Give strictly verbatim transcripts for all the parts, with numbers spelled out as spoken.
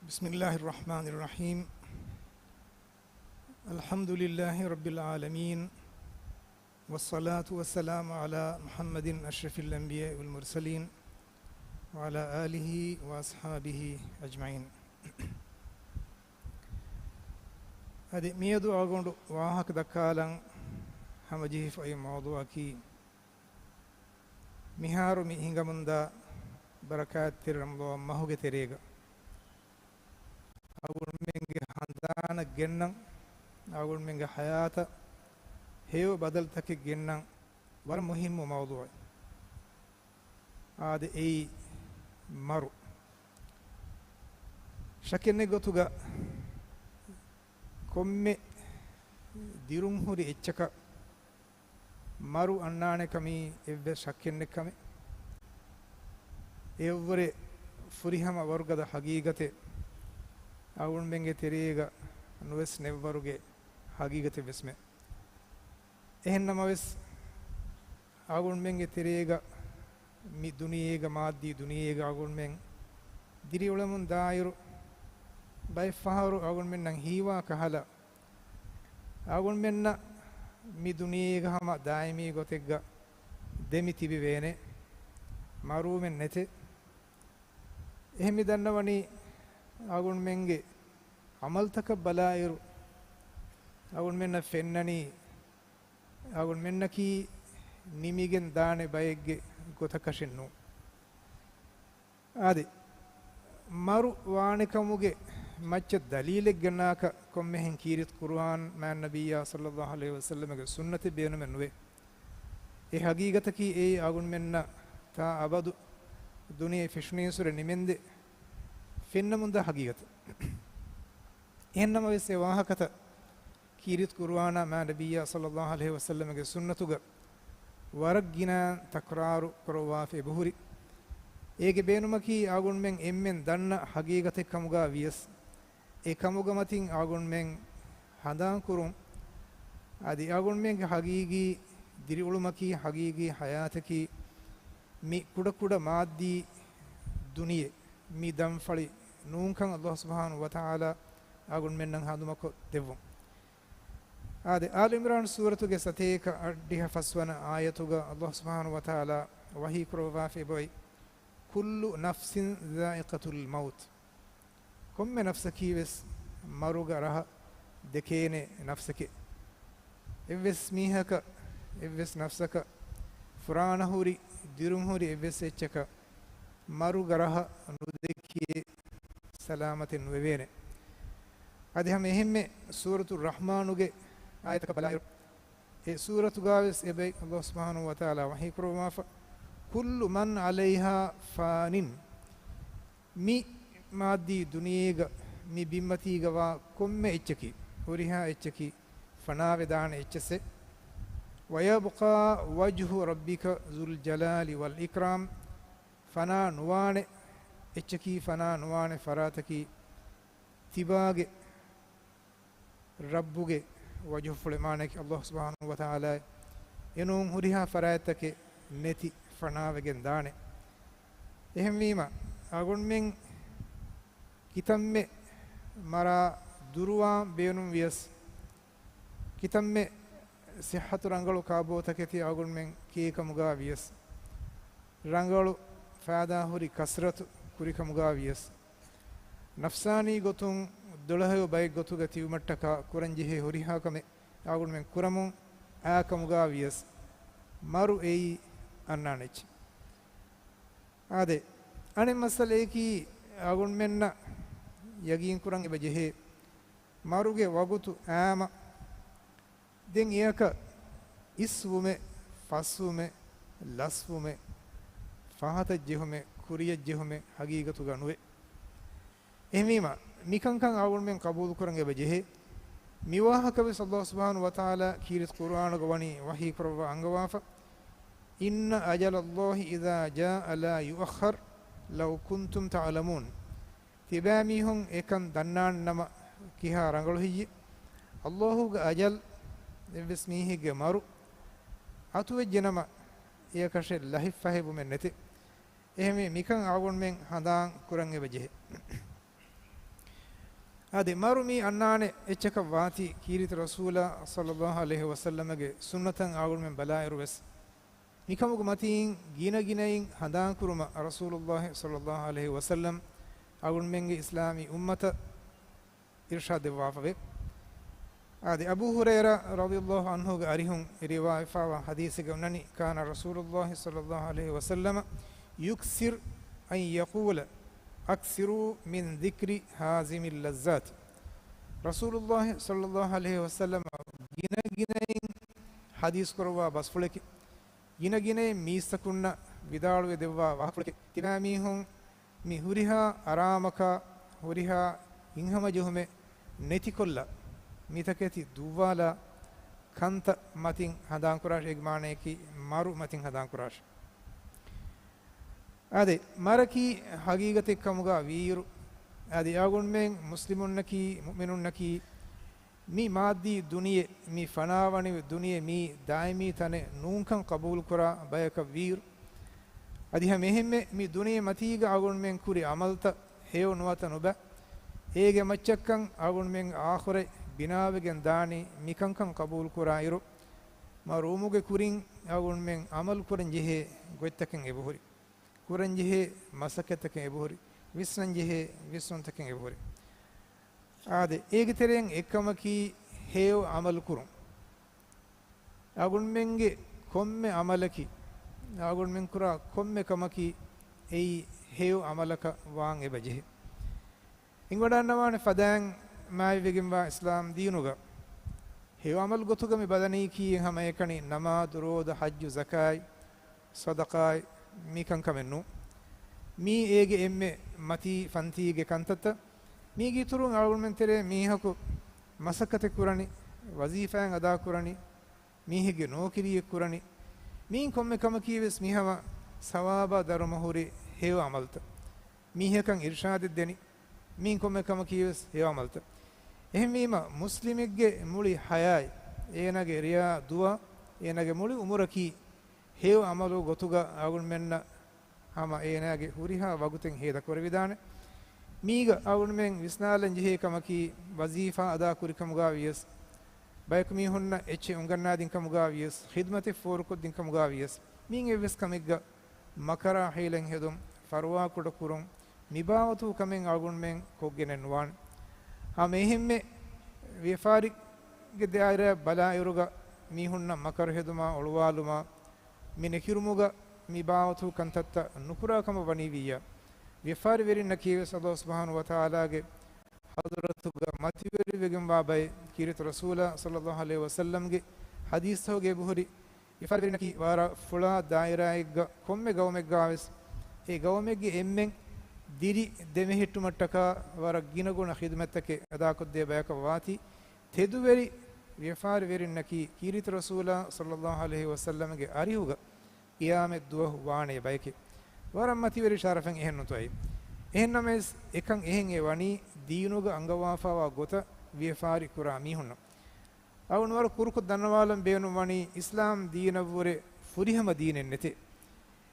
بسم الله الرحمن الرحيم. الحمد لله رب العالمين. والصلاة والسلام على محمد أشرف الأنبياء والمرسلين وعلى آله وأصحابه أجمعين. އަދި މިއަދު އަޅުގަނޑު ވާހަކަ ދައްކާލަން ހަމަޖެހިފައި މައުޟޫޢަކީ، މިހާރު މި ހިނގަމުންދާ ބަރަކާތްތެރި ރަމަޟާން މަހުގެ ތެރޭގަ، އަޅުގަނޑުމެންގެ ހަނދާނަށް ގެންނަން، އަޅުގަނޑުމެންގެ ހަޔާތަށް ހެޔޮ ބަދަލުތަކެއް ގެންނަން، ވަރަށް މުހިއްމު މައުޟޫޢެއް. އާދެ، އެއީ މަރު. ޝައްކެއްނެތް ގޮތުގަ ކޮންމެ ދިރުންހުރި އެއްޗަކަށް މަރު އަންނާނެ ކަމީ އެއްވެސް ޝައްކެއްނެތް ކަމެއް. އެއަށްވުރެ ފުރިހަމަ ވަރުގަދަ ހަގީގަތެއް އަޅުގަނޑުމެންގެ ތެރޭގަ ނުވެސް ނެތްވަރުގެ ހަގީގަތެއްވެސްމެ. އެހެންނަމަވެސް، އަޅުގަނޑުމެންގެ ތެރޭގަ މި ދުނިޔޭގަ، މާއްދީ ދުނިޔޭގަ އަޅުގަނޑުމެން ދިރިއުޅެމުން ދާއިރު، ބައެއްފަހަރު އަޅުގަނޑުމެންނަށް ހީވާ ކަހަލަ، އަޅުގަނޑުމެންނަށް މި ދުނިޔޭގަ ހަމަ ދާއިމީ ގޮތެއްގަ ދެމި ތިބިވޭނެ، މަރުވުމެއް ނެތޭ. އެހެން މި ދަންނަވަނީ، އަޅުގަނޑުމެންގެ ޢަމަލުތަކަށް ބަލާއިރު، އަޅުގަނޑުމެންނަށް ފެންނަނީ، އަޅުގަނޑުމެންނަކީ ނިމިގެން ދާނެ ބައެއްގެ ގޮތަކަށެއް ނޫން. އާދެ، މަރު ވާނެކަމުގެ މައްޗަށް ދަލީލެއް ގަންނާކަށް ކޮންމެހެން ކީރިތި ޤުރުއާން މާތް ނަބިއްޔާ ޞައްލައްލާހު ޢަލައިހި ވަސައްލަމަގެ ސުންނަތެއް ބޭނުމެއް ނުވޭ. އެ ހަގީގަތަކީ އެއީ އަޅުގަނޑުމެންނަށް ތާ އަބަދު ދުނިޔެ ފެށުނީއްސުރެ ނިމެންދެ ފެންނަމުންދާ ހަގީގަތެއް. އެހެންނަމަވެސް އެ ވާހަކަތައް ކީރިތި ޤުރުއާނާ މާތް ނަބިއްޔާ ޞައްލައްލާހު ޢަލައިހި ވަސައްލަމަގެ ސުންނަތުގަ ވަރަށް ގިނަ ތަކްރާރު ކުރައްވާފަ އެބަހުރި. އޭގެ ބޭނުމަކީ އަޅުގަނޑުމެން އެންމެން ދަންނަ ހަގީގަތެއް ކަމުގަ ވިޔަސް، އެ ކަމުގަ މަތިން އަޅުގަނޑުމެން ހަނދާން ކުރުން. އަދި އަޅުގަނޑުމެންގެ ހަގީގީ ދިރިއުޅުމަކީ، ހަގީގީ ޙަޔާތަކީ މި ކުޑަކުޑަ މާއްދީ ދުނިޔެ، މި ދަންފަޅި ނޫންކަން ﷲ ސުބްޙާނަހޫ ވަތަޢާލާ އަޅުގަނޑުމެންނަށް ހަނދުމަކޮށް ދެއްވުން. އާދެ، އާލު ޢިމްރާން ސޫރަތުގެ ސަތޭކަ އަށްޑިހަ ފަސްވަނަ އާޔަތުގަ ﷲ ސުބްޙާނަހޫ ވަތަޢާލާ ވަޙީ ކުރައްވާފައި އެބައޮތް، كل نفس ذائقة الموت. ކޮންމެ ނަފްސަކީވެސް މަރުގަ ރަހަ ދެކޭނެ ނަފްސެކޭ. އެއްވެސް މީހަކަށް، އެއްވެސް ނަފްސަކަށް، ފުރާނަ ހުރި، ދިރުން ހުރި އެއްވެސް އެއްޗަކަށް މަރުގަ ރަހަ ނުދެކިޔޭ ސަލާމަތެއް ނުވެވޭނެ. އަދި ހަމަ އެހެންމެ ސޫރަތުއް ރަޙްމާނުގެ އާޔަތަކަށް ބަލާއިރު، އެ ސޫރަތުގާވެސް އެބައި ﷲ ސުބްޙާނަހޫ ވަތަޢާލާ ވަޙީ ކުރައްވާފަ، كل من عليها فان. މި މާއްދީ ދުނިޔޭގަ، މި ބިންމަތީގަވާ ކޮންމެ އެއްޗަކީ، ހުރިހާ އެއްޗަކީ ފަނާވެދާނެ އެއްޗެއްސެއް. ويبقى وجه ربك ذو الجلال والإكرام. ފަނާ ނުވާނެ އެއްޗަކީ، ފަނާ ނުވާނެ ފަރާތަކީ، ތިބާގެ ރައްބުގެ ވަޖުހުފުޅެއް، މާނައަކީ ﷲ ސުބްޙާނަހޫ ވަތަޢާލާ. އެނޫން ހުރިހާ ފަރާތްތަކެއް ނެތި، ފަނާވެގެން ދާނެ. އެހެންވީމަ، އަޅުގަނޑުމެން ކިތަންމެ މަރާ ދުރުވާން ބޭނުން ވިޔަސް، ކިތަންމެ ޞިއްޙަތު ރަނގަޅު ކާބޯތަކެތި އަޅުގަނޑުމެން ކޭކަމުގާ ވިޔަސް، ރަނގަޅު ފައިދާހުރި ކަސްރަތު ކުރިކަމުގާ ވިޔަސް، ނަފްސާނީ ގޮތުން ދުޅަހެޔޮ ބައެއް ގޮތުގަ ތިބުމަށްޓަކާ ކުރަންޖެހޭ ހުރިހާ ކަމެއް އަޅުގަނޑުމެން ކުރަމުން އާކަމުގާ ވިޔަސް، މަރު އެއީ އަންނާނެ އެއްޗެއް. އާދެ، އަނެއް މައްސަލައަކީ، އަޅުގަނޑުމެންނަށް ޔަގީންކުރަން އެބަ ޖެހޭ، މަރުގެ ވަގުތު އާމަ، ދެން އެއަކަށް އިސްވުމެއް، ފަސްވުމެއް، ލަސްވުމެއް، ފަހަތަށް ޖެހުމެއް، ކުރިޔަށް ޖެހުމެއް ހަގީގަތުގަ ނުވޭ. އެހެންވީމަ، މިކަންކަން އަޅުގަނޑުމެން ޤަބޫލުކުރަން އެބަ ޖެހޭ. މިވާހަކަވެސް ﷲ ސުބްޙާނަހޫ ވަތަޢާލާ ކީރިތި ޤުރުއާނުގަ ވަނީ ވަޙީ ކުރައްވާ އަންގަވާފަ، إن أجل الله إذا جاء لا يؤخر لو كنتم تعلمون. ތިބާމީހުން އެކަން ދަންނާނެ ނަމަ ކިހާ ރަނގަޅު ހެއްޔޭ؟ ﷲގެ އަޖަލް އެއްވެސް މީހެއްގެ މަރު އަތުވެއްޖެ ނަމަ، އެއަކަށެއް ލަހިފަހެވުމެއް ނެތޭ. އެހެންވެ، މިކަން އަޅުގަނޑުމެން ހަނދާން ކުރަން އެބަ ޖެހޭ. އާދެ، މަރު މީ އަންނާނެ އެއްޗަކަށް ވާތީ، ކީރިތި ރަސޫލާ ޞައްލައްލާހު ޢަލައިހި ވަސައްލަމަގެ ސުންނަތަށް އަޅުގަނޑުމެން ބަލާއިރު ވެސް، މިކަމުގެ މަތީން ގިނަ ގިނައިން ހަނދާންކުރުމަށް ރަސޫލުއްލާހި ޞައްލައްލާހު ޢަލައިހި ވަސައްލަމް އަޅުގަނޑުމެންގެ އިސްލާމީ އުއްމަތަށް އިރުޝާދު ދެއްވާފަވޭ. އާދެ، އަބޫ ހުރައިރާ ރަޟިޔައްލާހު ޢަންހުގެ އަރިހުން ރިވާވެފާވާ ޙަދީޘެއްގަ އޮންނަނީ، كان رسول الله صلى الله عليه وسلم يكثر أن يقول أكثروا من ذكر هاذم اللذات. ރަސޫލުއްލާހި ޞައްލައްލާހު ޢަލައިހި ވަސައްލަމަ ގިނަ ގިނައިން ޙަދީޘް ކުރައްވާ ބަސްފުޅެކޭ. ގިނަ ގިނައިން މީސްތަކުންނަށް ވިދާޅުވެ ދެއްވާ ވާހަކަފުޅެކޭ. ތިމާމީހުން މި ހުރިހާ އަރާމަކާ، ހުރިހާ ހިތްހަމަޖެހުމެއް ނެތިކޮށްލާ، މިތަކެތި ދުއްވާލާ ކަންތައް މަތިން ހަނދާންކުރާށޭ. އޭގެ މާނަޔަކީ މަރު މަތިން ހަނދާންކުރާށޭ. އާދެ، މަރަކީ ޙަޤީޤަތެއް ކަމުގަ ވީއިރު، އާދެ، އަޅުގަނޑުމެން މުސްލިމުންނަކީ، މުއުމިނުންނަކީ، މި މާއްދީ ދުނިޔެ، މި ފަނާވަނި ދުނިޔެ މީ ދާއިމީ ތަނެއް ނޫންކަން ޤަބޫލުކުރާ ބަޔަކަށް ވީއިރު، އަދި ހަމައެހެންމެ މި ދުނިޔެ މަތީގަ އަޅުގަނޑުމެން ކުރި ޢަމަލުތައް ހެޔޮ ނުވަތަ ނުބަ، އޭގެ މައްޗަށްކަން އަޅުގަނޑުމެން އާޚިރަތް ބިނާވެގެން ދާނީ މިކަންކަން ޤަބޫލުކުރާއިރު، މަރުވުމުގެ ކުރިން އަޅުގަނޑުމެން ޢަމަލު ކުރަން ޖެހޭ ގޮތްތަކެއް އެބަހުރި، ކުރަން ޖެހޭ މަސައްކަތްތަކެއް އެބަހުރި، ވިސްނަން ޖެހޭ ވިސްނުންތަކެއް އެބަހުރި. އާދެ، އޭގެ ތެރެއިން އެއްކަމަކީ ހެޔޮ ޢަމަލު ކުރުން. އަޅުގަނޑުމެންގެ ކޮންމެ ޢަމަލަކީ، އަޅުގަނޑުމެން ކުރާ ކޮންމެ ކަމަކީ އެއީ ހެޔޮ ޢަމަލަކަށް ވާން އެބަ ޖެހޭ. އިނގިވަޑާންނަވާނެ ފަދައިން މާތްވެގެންވާ އިސްލާމް ދީނުގަ ހެޔޮ ޢަމަލު ގޮތުގަ މި ބަލަނީކީ ހަމައެކަނި ނަމާދު، ރޯދަ، ޙައްޖު، ޒަކާތް، ޞަދަޤާތް، މި ކަންކަމެއް ނޫން. މީ އޭގެ އެންމެ މަތީ ފަންތީގެ ކަންތައްތައް. މީގެ އިތުރުން އަޅުގަނޑުމެން ތެރޭ މީހަކު މަސައްކަތެއް ކުރަނީ، ވަޒީފާއެއް އަދާކުރަނީ، މީހެއްގެ ނޯކިރީއެއް ކުރަނީ، މިއިން ކޮންމެ ކަމަކީ ވެސް މިހަމަ ސަވާބާ ދަރުމަ ހުރި ހެޔޮ ޢަމަލުތައް. މީހަކަށް އިރްޝާދެއް ދެނީ، މިއިން ކޮންމެ ކަމަކީ ވެސް ހެޔޮ ޢަމަލުތައް. އެހެންވީމަ، މުސްލިމެއްގެ މުޅި ޙަޔާތް، އޭނާގެ ރެޔާ ދުވަހު، އޭނާގެ މުޅި ޢުމުރަކީ ހެޔޮ ޢަމަލު ގޮތުގަ އަޅުގަނޑުމެންނަށް ހަމަ އޭނާގެ ހުރިހާ ވަގުތެއް ހޭދަ ކުރެވިދާނެ. މީގަ އަޅުގަނޑުމެން ވިސްނާލަން ޖެހޭ ކަމަކީ، ވަޒީފާ އަދާ ކުރިކަމުގަ ވިޔަސް، ބަޔަކު މީހުންނަށް އެއްޗެއް އުނގަންނާދިން ކަމުގަ ވިޔަސް، ޚިދްމަތެއް ފޯރުކޮށްދިން ކަމުގަ ވިޔަސް، މިއިން އެއްވެސް ކަމެއްގަ މަކަރާ ހީލަތް ހެދުން، ފަރުވާ ކުޑަ ކުރުން، މިބާވަތު ކަމެއް އަޅުގަނޑުމެން ކޮށްގެނެއް ނުވާނެ. ހަމަ އެހެންމެ ވިޔަފާރިގެ ދާއިރާ ބަލާއިރުގަ މީހުންނަށް މަކަރު ހެދުމާ އޮޅުވާލުމާ، މި ނެކިރުމުގަ މި ބާވަތު ކަންތައްތައް ނުކުރާ ކަމަށް ވަނީ ވިއްޔާ، ވިޔަފާރިވެރިންނަކީ ވެސް ﷲ ސުބްޙާނަހޫ ވަތަޢާލާގެ ޙަޟްރަތުގަ މަތިވެރިވެގެންވާ ބައެއް، ކީރިތި ރަސޫލާ ޞައްލައްލާހު ޢަލައިހި ވަސައްލަމްގެ ޙަދީޘްތަކުގައި އެބަހުރި، ވިޔަފާރިވެރިންނަކީ ވަރަށް ފުޅާ ދާއިރާއެއްގަ ކޮންމެ ގައުމެއްގަ ވެސް، އެ ގައުމެއްގެ އެންމެން ދިރި ދެމެހެއްޓުމަށްޓަކާ ވަރަށް ގިނަގުނަ ޚިދުމަތްތަކެއް އަދާކޮށްދޭ ބަޔަކަށް ވާތީ، ތެދުވެރި ވިޔަފާރިވެރިންނަކީ ކީރިތި ރަސޫލާ ޞައްލައްލާހު ޢަލައިހި ވަސައްލަމްގެ އަރިހުގަ ޤިޔާމަތް ދުވަހު ވާނޭ ބަޔެކޭ. ވަރަށް މަތިވެރި ޝަރަފެއް އެހެންނުތޯއޭ؟ އެހެންނަމަވެސް، އެކަން އެހެން އެ ވަނީ ދީނުގަ އަންގަވާފައިވާ ގޮތަށް ވިޔަފާރި ކުރާ މީހުންނަށް. އަޅުގަނޑު ވަރަށް ކުރުކޮށް ދަންނަވާލަން ބޭނުންވަނީ، އިސްލާމް ދީނަށްވުރެ ފުރިހަމަ ދީނެއް ނެތޭ.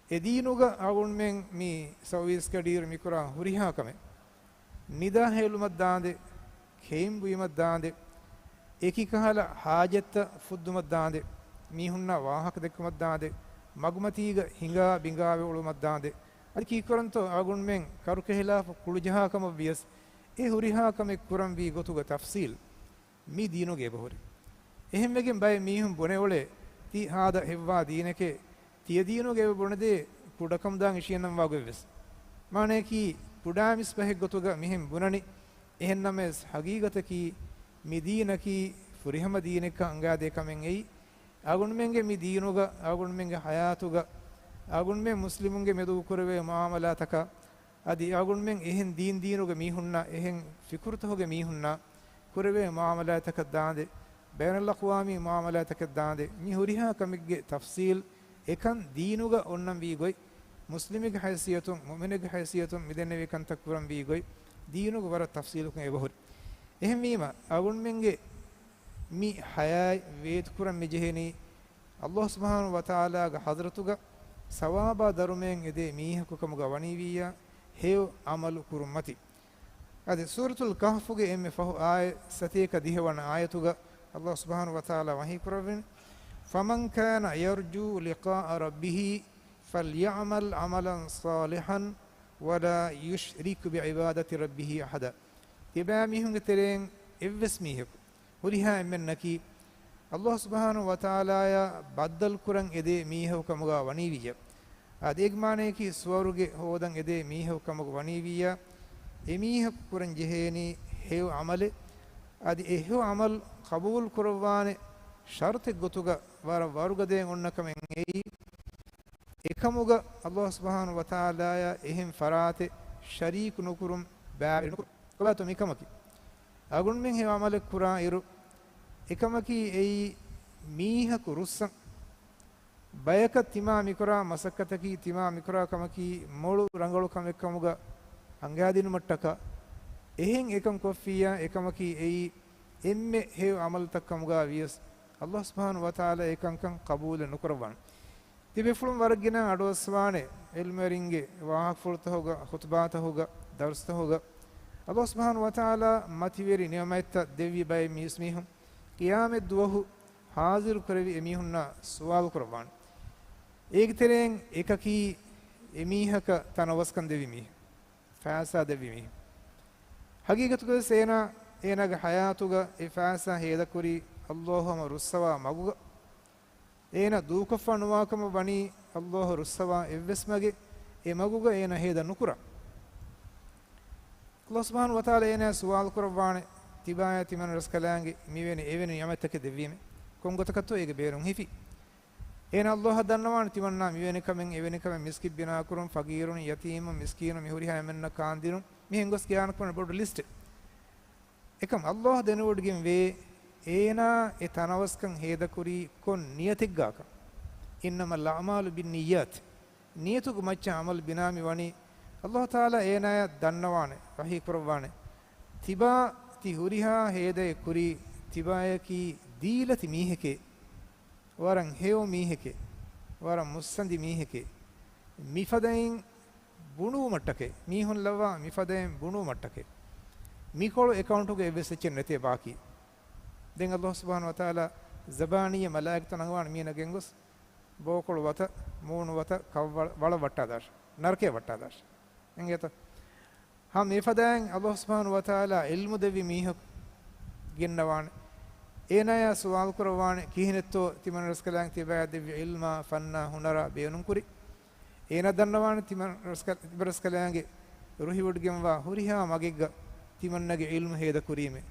އެ ދީނުގަ އަޅުގަނޑުމެން މި ސައުވީސް ގަޑިއިރު މިކުރާ ހުރިހާ ކަމެއް، ނިދާ ހޭލުމަށް ދާނދެ، ކެއިން ބުއިމަށް ދާނދެ، އެކި ކަހަލަ ހާޖަތްތައް ފުއްދުމަށް ދާނދެ، މީހުންނާ ވާހަކަ ދެއްކުމަށް ދާނދެ، މަގުމަތީގަ ހިނގާ ބިނގާވެ އުޅުމަށް ދާނދެ، އަދި ކީއްކުރަންތޯ އަޅުގަނޑުމެން ކަރުކެހިލާފަ ކުޅުޖަހާ ކަމަށް ވިޔަސް، އެ ހުރިހާ ކަމެއް ކުރަންވީ ގޮތުގަ ތަފްސީލް މި ދީނުގައި އެބަހުރި. އެހެންވެގެން ބައެއް މީހުން ބުނެ އުޅޭ، ތީ ހާދަ ހެއްވާ ދީނެކޭ، ތިޔަ ދީނުގައި އެބަ ބުނެދޭ ކުޑަކަމުދާން އިށީންނަންވާ ގޮތްވެސް. މާނަޔަކީ، ކުޑަ މިސްބަހެއް ގޮތުގަ މިހެން ބުނަނީ. އެހެންނަމަވެސް، ޙަޤީޤަތަކީ، މި ދީނަކީ ފުރިހަމަ ދީނެއްކަން އަނގާދޭ ކަމެއް އެއީ. އަޅުގަނޑުމެންގެ މި ދީނުގަ، އަޅުގަނޑުމެންގެ ޙަޔާތުގަ، އަޅުގަނޑުމެން މުސްލިމުންގެ މެދު ކުރެވޭ މުޢާމަލާތަކަށް، އަދި އަޅުގަނޑުމެން އެހެން ދީން ދީނުގެ މީހުންނާ، އެހެން ފިކުރުތަކުގެ މީހުންނާ ކުރެވޭ މުޢާމަލާތަކަށް ދާނދެ، ބައިނަލްއަޤްވާމީ މުޢާމަލާތަކަށް ދާނދެ، މި ހުރިހާ ކަމެއްގެ ތަފްޞީލް އެކަން ދީނުގަ އޮންނަންވީ ގޮތް، މުސްލިމެއްގެ ހައިސިއްޔަތުން، މުއުމިނެއްގެ ހައިސިއްޔަތުން މި ދެންނެވި ކަންތައް ކުރަންވީ ގޮތް، ދީނުގަ ވަރަށް ތަފްޞީލުކޮށް އެބަހުރި. އެހެންވީމަ، އަޅުގަނޑުމެންގެ މި ޙަޔާތް ވޭތުކުރަން މިޖެހެނީ، ﷲ ސުބްޙާނަހޫ ވަތަޢާލާގެ ޙަޟްރަތުގަ ސަވާބާ ދަރުމައެއް އެދޭ މީހަކު ކަމުގަ ވަނީވިއްޔާ، ހެޔޮ ޢަމަލު ކުރުންމަތި. އަދި ސޫރަތުލް ކަހްފުގެ އެންމެ ފަހު އާޔަތް ސަތޭކަ ދިހަވަނަ އާޔަތުގަ އަލްލާހު ސުބްޙާނަހު ވަތަޢާލާ ވަޙީ ކުރައްވަނީ، فَمَنْ كَانَ يَرْجُو لِقَاءَ رَبِّهِ فَلْيَعْمَلْ عَمَلًا صَالِحًا وَلَا يُشْرِكْ بِعِبَادَةِ رَبِّهِ أَحَدًا. ތިބާ މީހުންގެ ތެރެއިން އެއްވެސް މީހަކު، ހުރިހާ އެންމެންނަކީ، އަލްލާހު ސުބްޙާނަހު ވަތަޢާލާއާ ބައްދަލުކުރަން އެދޭ މީހަކު ކަމުގަ ވަނީވިއްޔާ، އަދި އޭގެ މާނަޔަކީ ސުވަރުގެ ހޯދަން އެދޭ މީހަކު ކަމުގަ ވަނީވިއްޔާ، އެމީހަކު ކުރަން ޖެހޭނީ ހެޔޮ ޢަމަލެއް. އަދި އެ ހެޔޮ ޢަމަލު ޤަބޫލު ކުރައްވާނެ ޝަރުޠެއް ގޮތުގަ ވަރަށް ވަރުގަދައިން އޮންނަ ކަމެއް އެއީ، އެކަމުގަ އަލްލާހު ސުބްޙާނަހު ވަތަޢާލާއާ އެހެން ފަރާތެއް ޝަރީކު ނުކުރުން، ބައިވެރި ނުކުރުން. ކޮބާތޯ މިކަމަކީ؟ އަޅުގަނޑުމެން ހެޔޮ ޢަމަލެއް ކުރާ އިރު، އެކަމަކީ އެއީ މީހަކު ރުއްސަން. ބަޔަކަށް ތިމާ މިކުރާ މަސައްކަތަކީ، ތިމާ މިކުރާ ކަމަކީ މޮޅު ރަނގަޅު ކަމެއް ކަމުގަ އަނގައިދިނުމަށްޓަކާ، އެހެން އެކަން ކޮށްފިއްޔާ، އެކަމަކީ އެއީ އެންމެ ހެޔޮ ޢަމަލުތައް ކަމުގަ ވިޔަސް، އަލްލާހު ސުބްޙާނަހު ވަތަޢާލާ އެކަންކަން ޤަބޫލެއް ނުކުރައްވާނެ. ތިބޭފުޅުން ވަރަށް ގިނަ އަޑުއައްސަވާނެ ޢިލްމުވެރިންގެ ވާހަކަފުޅުތަކުގަ، ޚުތުބާތަކުގަ، ދަރުސްތަކުގަ، އަލްލާހު ސުބްޙާނަހު ވަތަޢާލާ މަތިވެރި ނިޢުމަތްތައް ދެއްވި ބައެއް މީސްމީހުން ޤިޔާމަތް ދުވަހު ޙާޟިރު ކުރެވި އެމީހުންނާ ސުވާލު ކުރައްވާނެ. އޭގެ ތެރެއިން އެކަކީ އެމީހަކަށް ތަނަވަސްކަން ދެއްވި މީހެއް، ފައިސާ ދެއްވި މީހެއް. ހަގީގަތުގަވެސް އޭނާ، އޭނާގެ ޙަޔާތުގަ އެ ފައިސާ ހޭދަކުރީ އަލްލާހު ހަމަ ރުއްސަވާ މަގުގަ. އޭނާ ދޫކޮށްފަ ނުވާކަމަށް ވަނީ އަލްލާހު ރުއްސަވާ އެއްވެސް މަގެއް އެ މަގުގަ އޭނާ ހޭދަ ނުކުރާ. އަލްލާހު ސުބްޙާނަހު ވަތަޢާލާ އޭނާ ސުވާލު ކުރައްވާނެ، ތިބާއާ ތިމަން ރަސްކަލާނގެ މިވެނި އެވެނި ނިޢުމަތްތަކެއް ދެއްވީމޭ، ކޮން ގޮތަކަށްތޯ އޭގެ ބޭނުން ހިފީ؟ އޭނާ އަލްލާހަށް ދަންނަވާނެ ތިމަންނާ މިވެނި ކަމެއް އެވެނި ކަމެއް، މިސްކިތް ބިނާކުރުން، ފަގީރުން، ޔަތީމުން، މިސްކީނުން، މި ހުރިހާ އެންމެންނަށް ކާންދިނުން، މިހެން ގޮސް ގާނަކުން ބޮޑު ލިސްޓެއް. އެކަމް އަލްލާހު ދެނެވޮޑިގެން ވޭ، އޭނާ އެ ތަނަވަސްކަން ހޭދަކުރީ ކޮން ނިޔަތެއްގާކަން. إِنَّمَا الْأَعْمَالُ بِالنِّيَّاتِ. ނިޔަތުގެ މައްޗަށް ޢަމަލު ބިނާ މި ވަނީ، އަލްލާހު ތަޢާލާ އޭނާޔަށް ދަންނަވާނެ، ވަޙީ ކުރައްވާނެ، ތިބާ ތި ހުރިހާ ހޭދައެއް ކުރީ، ތިބާޔަކީ ދީލަތި މީހެކޭ، ވަރަށް ހެޔޮ މީހެކޭ، ވަރަށް މުއްސަނދި މީހެކޭ. މިފަދައިން ބުނުވުމަށްޓަކައި، މީހުން ލައްވާ މިފަދައިން ބުނުވުމަށްޓަކައި. މިކޮޅު އެކައުންޓުގަ އެއްވެސް އެއްޗެއް ނެތޭ ބާކީ. ދެން އަލްލާހު ސުބްޙާނަހު ވަތަޢާލާ ޒަބާނީ މަލާއިކަތު ނަންގަވާނެ މީނަ ގެންގޮސް، ބޯކޮޅު ވަތަށް، މޫނު ވަތަށް، ކަށް ވަޅަށް ވައްޓާދާށި، ނަރަކަޔަށް ވައްޓާދާށި. އެނގޭތަ؟ ހަމަ މިފަދައިން އަލްލާހު ސުބްޙާނަހު ވަތަޢާލާ ޢިލްމު ދެއްވި މީހަކު ގެންނަވާނެ. އޭނާޔާ ސުވާލު ކުރައްވާނެ، ކިހިނެއްތޯ ތިމަން ރަސްކަލާނގެ ތިބާޔަށް ދެއްވި ޢިލްމާ، ފަންނާ، ހުނަރާ ބޭނުންކުރީ؟ އޭނާ ދަންނަވާނެ ތިމަން ރަސްކަ-، ތިބަ ރަސްކަލާނގެ ރުހިވޮޑިގެންވާ ހުރިހާ މަގެއްގަ ތިމަންނަގެ ޢިލްމު ހޭދަކުރީމޭ،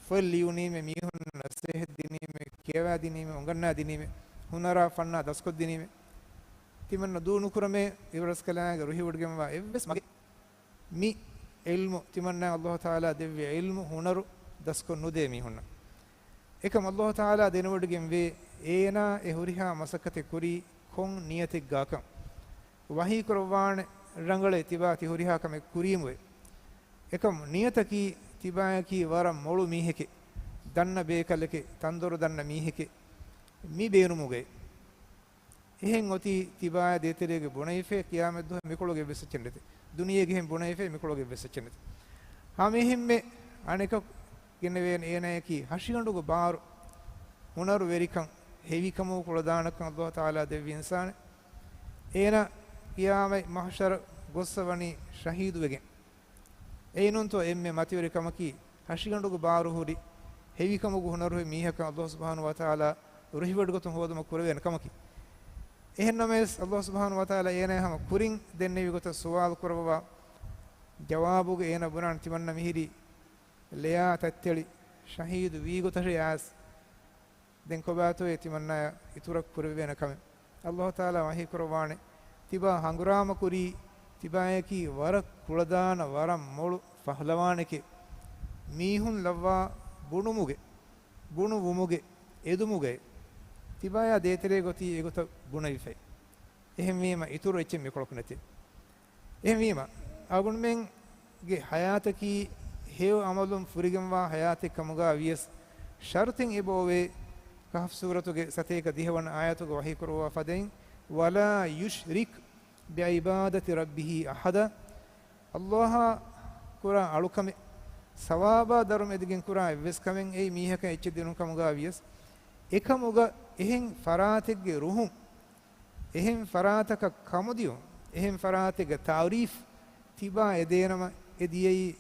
ފޮތް ލިޔުނީމޭ، މީހުން ނަސޭހަތް ދިނީމޭ، ކިޔަވާދިނީމޭ، އުނގަންނާދިނީމޭ، ހުނަރާ ފަންނާ ދަސްކޮށްދިނީމޭ، ތިމަންނަ ދޫ ނުކުރަމޭ، ތިބަ ރަސްކަލާނގެ ރުހިވޮޑިގެންވާ އެއްވެސް މަގެއް މި ޢިލްމު ތިމަންނަ އަލްލާހު ތަޢާލާ ދެއްވި ޢިލްމު ހުނަރު ދަސްކޮށް ނުދޭ މީހުންނަށް. އެކަމް އަލްލާހު ތަޢާލާ ދެނެވޮޑިގެން ވޭ، އޭނާ އެ ހުރިހާ މަސައްކަތެއް ކުރީ ކޮން ނިޔަތެއްގާކަން. ވަޙީ ކުރައްވާނެ، ރަނގަޅޭ ތިބާ ތި ހުރިހާ ކަމެއް ކުރީމުވެ. އެކަމް ނިޔަތަކީ ތިބާޔަކީ ވަރަށް މޮޅު މީހެކޭ، ދަންނަ ބޭކަލެކޭ، ތަންދޮރު ދަންނަ މީހެކޭ، މި ބޭނުމުގައި. އެހެން އޮތީ ތިބާޔާ ދޭތެރޭގެ ބުނެވިފައި ޤިޔާމަތް ދުވަހު މިކޮޅުގެ އެއްވެސް އެއްޗެއް ނެތޭ. ދުނިޔޭގެ ހެން ބުނެވިފައި މިކޮޅުގެ އެއްވެސް އެއްޗެއް ނެތޭ. ހަމަ އެހެންމެ އަނެކަކު ގެނެވޭނެ އޭނާޔަކީ ހަށިގަނޑުގެ ބާރު، ހުނަރު ވެރިކަން، ހެވިކަމުގެ ކުޅަދާނަކަން އަލްލާހު ތަޢާލާ ދެއްވި އިންސާނެއް. އޭނާ ޤިޔާމަތް މަޙްޝަރަށް ގޮއްސަ ވަނީ ޝަހީދުވެގެން. އެއިނުންތޯ އެންމެ މަތިވެރި ކަމަކީ، ހަށިގަނޑުގެ ބާރު ހުރި، ހެވިކަމުގެ ހުނަރު ހުރި މީހަކަށް އަލްލާހު ސުބްޙާނަހު ވަތަޢާލާ ރުހިވޮޑިގަތުން ހޯދުމަށް ކުރެވޭނެ ކަމަކީ. އެހެންނަމަވެސް، އަލްލާހު ސުބްޙާނަހު ވަތަޢާލާ އޭނާ ހަމަ ކުރިން ދެންނެވި ގޮތަށް ސުވާލު ކުރައްވާ ޖަވާބުގަ އޭނާ ބުނާނެ ތިމަންނަ މިހިރީ ލެޔާ ތައްތެޅި ޝަހީދު ވީ ގޮތަށޭ އައިސް. ދެން ކޮބާތޯއޭ ތިމަންނާޔަށް އިތުރަށް ކުރެވޭނެ ކަމެއް؟ އަލްލާހު ތަޢާލާ ވަޙީ ކުރައްވާނެ، ތިބާ ހަނގުރާމަ ކުރީ، ތިބާޔަކީ ވަރަށް ކުޅަދާނަ، ވަރަށް މޮޅު ފަހުލަވާނެކޭ. މީހުން ލައްވާ ބުނުމުގެ، ބުނު ވުމުގެ، އެދުމުގައި ތިބާޔާ ދޭތެރޭގަ އޮތީ އެގޮތަށް ބުނެވިފައި. އެހެންވީމަ، އިތުރު އެއްޗެއް މިކޮޅަކު ނެތޭ. އެހެންވީމަ، އަޅުގަނޑުމެންގެ ޙަޔާތަކީ ހެޔޮ ޢަމަލުން ފުރިގެންވާ ޙަޔާތެއް ކަމުގަ ވިޔަސް، ޝަރުޠެއް އެބައޮވޭ. ކަހްފް ސޫރަތުގެ ސަތޭކަ ދިހަވަނަ އާޔަތުގަ ވަޙީ ކުރައްވާ ފަދައިން، وَلَا يُشْرِكْ بِعِبَادَةِ رَبِّهِ أَحَدًا. އަލްލާހާ ކުރާ އަޅުކަމެއް، ސަވާބާ ދަރުމަ އެދިގެން ކުރާ އެއްވެސް ކަމެއް އެއީ މީހަކަށް އެއްޗެއް ދިނުން ކަމުގަ ވިޔަސް، އެކަމުގަ އެހެން ފަރާތެއްގެ ރުހުން، އެހެން ފަރާތަކަށް ކަމުދިޔުން، އެހެން ފަރާތެއްގެ ތަޢުރީފް ތިބާ އެދޭނަމަ، އެ ދިޔައީ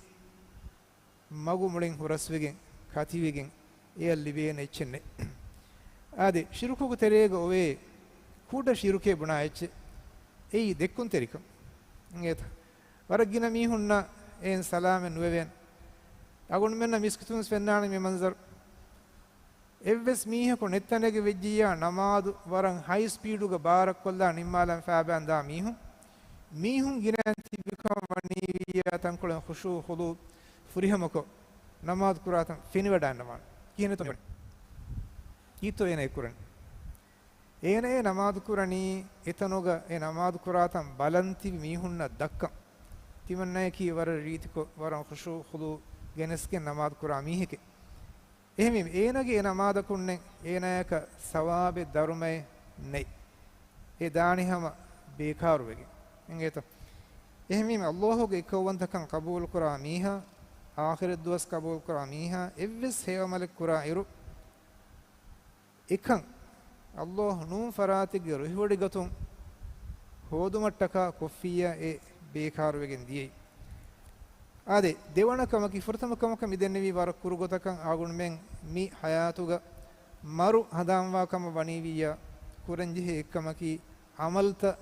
މަގު މުޅިން ހުރަސްވެގެން، ކަތިވެގެން، އެޔަށް ލިބޭނެ އެއްޗެއް ނެތް. އާދެ، ޝިރުކުގެ ތެރޭގަ އޮވޭ ކުޑަ ޝިރުކޭ ބުނާ އެއްޗެއް. އެއީ ދެއްކުންތެރިކަން. އިނގޭތަ؟ ވަރަށް ގިނަ މީހުންނަށް އެއިން ސަލާމަތް ނުވެވޭނެ. އަގުންމެންނަށް މިސްކިތުން ފެންނާނެ މި މަންޒަރު. އެއްވެސް މީހަކު ނެތް ތަނެއްގަ ވެއްޖިއްޔާ، ނަމާދު ވަރަށް ހައި ސްޕީޑުގަ ބާރަށްކޮށްލާ ނިންމާލަން ފައިބައިން ދާ މީހުން، މީހުން ގިނައިން ތިބިކަން ވަނީވިއްޔާ، ތަންކޮޅެއް ޚުޝޫޢު ޚުޟޫޢު ފުރިހަމަކޮށް، ނަމާދު ކުރާތަން ފެނިވަޑައިންނަވާނެ. ކިހިނެއްތޯ މިވަނީ؟ ކީއްތޯ އޭނަ އެ ކުރަނީ؟ އޭނައޭ ނަމާދު ކުރަނީ އެތަނުގަ އެ ނަމާދު ކުރާތަން ބަލަން ތިބި މީހުންނަށް ދައްކަން. ތިމަންނަޔަކީ ވަރަށް ރީތިކޮށް، ވަރަށް ޚުޝޫޢު ޚުޟޫޢު ގެނެސްގެން ނަމާދު ކުރާ މީހެކޭ. އެހެންވީމަ، އޭނަގެ އެ ނަމާދަކުންނެއް އޭނާޔަކަށް ސަވާބެއް ދަރުމައެއް ނެތް. އެ ދާނީ ހަމަ ބޭކާރުވެގެން. އިނގޭތަ؟ އެހެންވީމަ، ﷲ ގެ އެއްކައުވަންތަކަން ޤަބޫލުކުރާ މީހާ، އާޚިރަތް ދުވަސް ޤަބޫލުކުރާ މީހާ، އެއްވެސް ހެޔޮ ޢަމަލެއް ކުރާ އިރު، އެކަން ﷲ ނޫން ފަރާތެއްގެ ރުހިވޮޑިގަތުން ހޯދުމަށްޓަކާ ކޮށްފިއްޔާ އެ ބޭކާރުވެގެން ދިޔައީ. އާދެ، ދެވަނަ ކަމަކީ، ފުރަތަމަ ކަމަކަށް މި ދެންނެވީ ވަރަށް ކުރު ގޮތަކަށް އަޅުގަނޑުމެން މި ޙަޔާތުގަ މަރު ހަނދާންވާ ކަމަށް ވަނީވިއްޔާ، ކުރަންޖެހޭ އެއްކަމަކީ ޢަމަލުތައް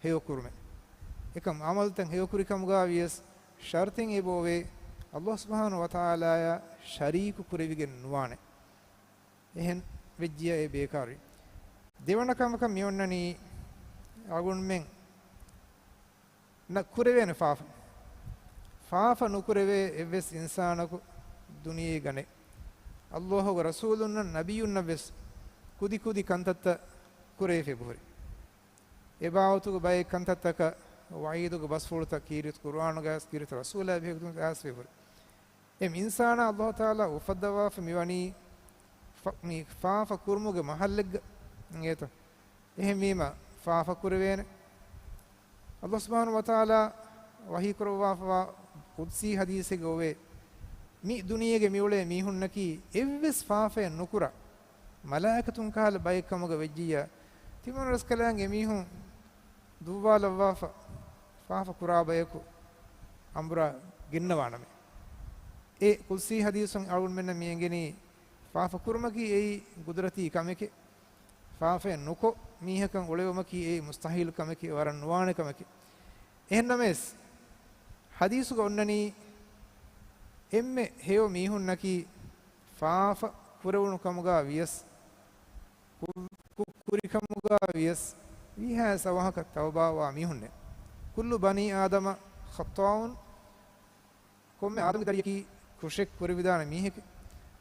ހެޔޮކުރުމެއް. އެކަމް ޢަމަލުތައް ހެޔޮކުރި ކަމުގަ ވިޔަސް ޝަރުތެއް އެބައޮވޭ، ﷲ ސުބްޙާނަހޫ ވަތަޢާލާޔާ ޝަރީކު ކުރެވިގެން ނުވާނެ. އެހެން ވެއްޖިޔާ އެ ބޭކާރުވި. ދެވަނަ ކަމަކަށް މި އޮންނަނީ އަޅުގަނޑުމެން ނަ ކުރެވޭނެ ފާފަ. ފާފަ ނުކުރެވޭ އެއްވެސް އިންސާނަކު ދުނިޔޭގަ ނެތް. ﷲ ގެ ރަސޫލުންނަށް، ނަބިއްޔުންނަށް ވެސް ކުދި ކުދި ކަންތައްތައް ކުރެވިފަ އެބަހުރި. އެ ބާވަތުގެ ބައެއް ކަންތައްތަކަށް ވަޢީދުގެ ބަސްފުޅުތައް ކީރިތި ޤުރުއާނުގައި ވެސް، ކީރިތި ރަސޫލާ ބެހޭގޮތުން އައިސްފަ އެބަހުރި. އެ އިންސާނާ ﷲ ތަޢާލާ އުފައްދަވާފަ މިވަނީ ފަ-، މި ފާފަ ކުރުމުގެ މަހައްލެއްގަ، އިނގޭތަ؟ އެހެންވީމަ، ފާފަ ކުރެވޭނެ. ﷲ ސުބްޙާނަހޫ ވަތަޢާލާ ވަޙީ ކުރައްވާފަވާ ޤުދްސީ ޙަދީޘެއްގަ އޮވޭ، މި ދުނިޔޭގެ މިއުޅޭ މީހުންނަކީ އެއްވެސް ފާފައެއް ނުކުރާ މަލާއިކަތުން ކަހަލަ ބައެއް ކަމުގަ ވެއްޖިއްޔާ، ތިމަން ރަސްކަލާނގެ މީހުން ދުއްވާލައްވާފަ، ފާފަ ކުރާ ބަޔަކު އަނބުރާ ގެންނަވާނަމޭ. އެ ޤުދްސީ ޙަދީޘުން އަޅުގަނޑުމެންނަށް މި އެނގެނީ، ފާފަ ކުރުމަކީ އެއީ ޤުދުރަތީ ކަމެކޭ. ފާފައެއް ނުކޮށް މީހަކަށް އުޅެވުމަކީ އެއީ މުސްތަޙީލު ކަމެކޭ، ވަރަށް ނުވާނެ ކަމެކޭ. އެހެންނަމަވެސް، ޙަދީޘުގަ އޮންނަނީ، އެންމެ ހެޔޮ މީހުންނަކީ ފާފަ ކުރެވުނު ކަމުގަ ވިޔަސް، ކު-، ކު-، ކުރިކަމުގަ ވިޔަސް، ވީހާވެސް އަވަހަކަށް ތައުބާވާ މީހުންނޭ. كل بني آدم خطاء، ކޮންމެ އާދަމްގެ ދަރިޔަކީ ކުށެއް ކުރެވިދާނެ މީހެކޭ.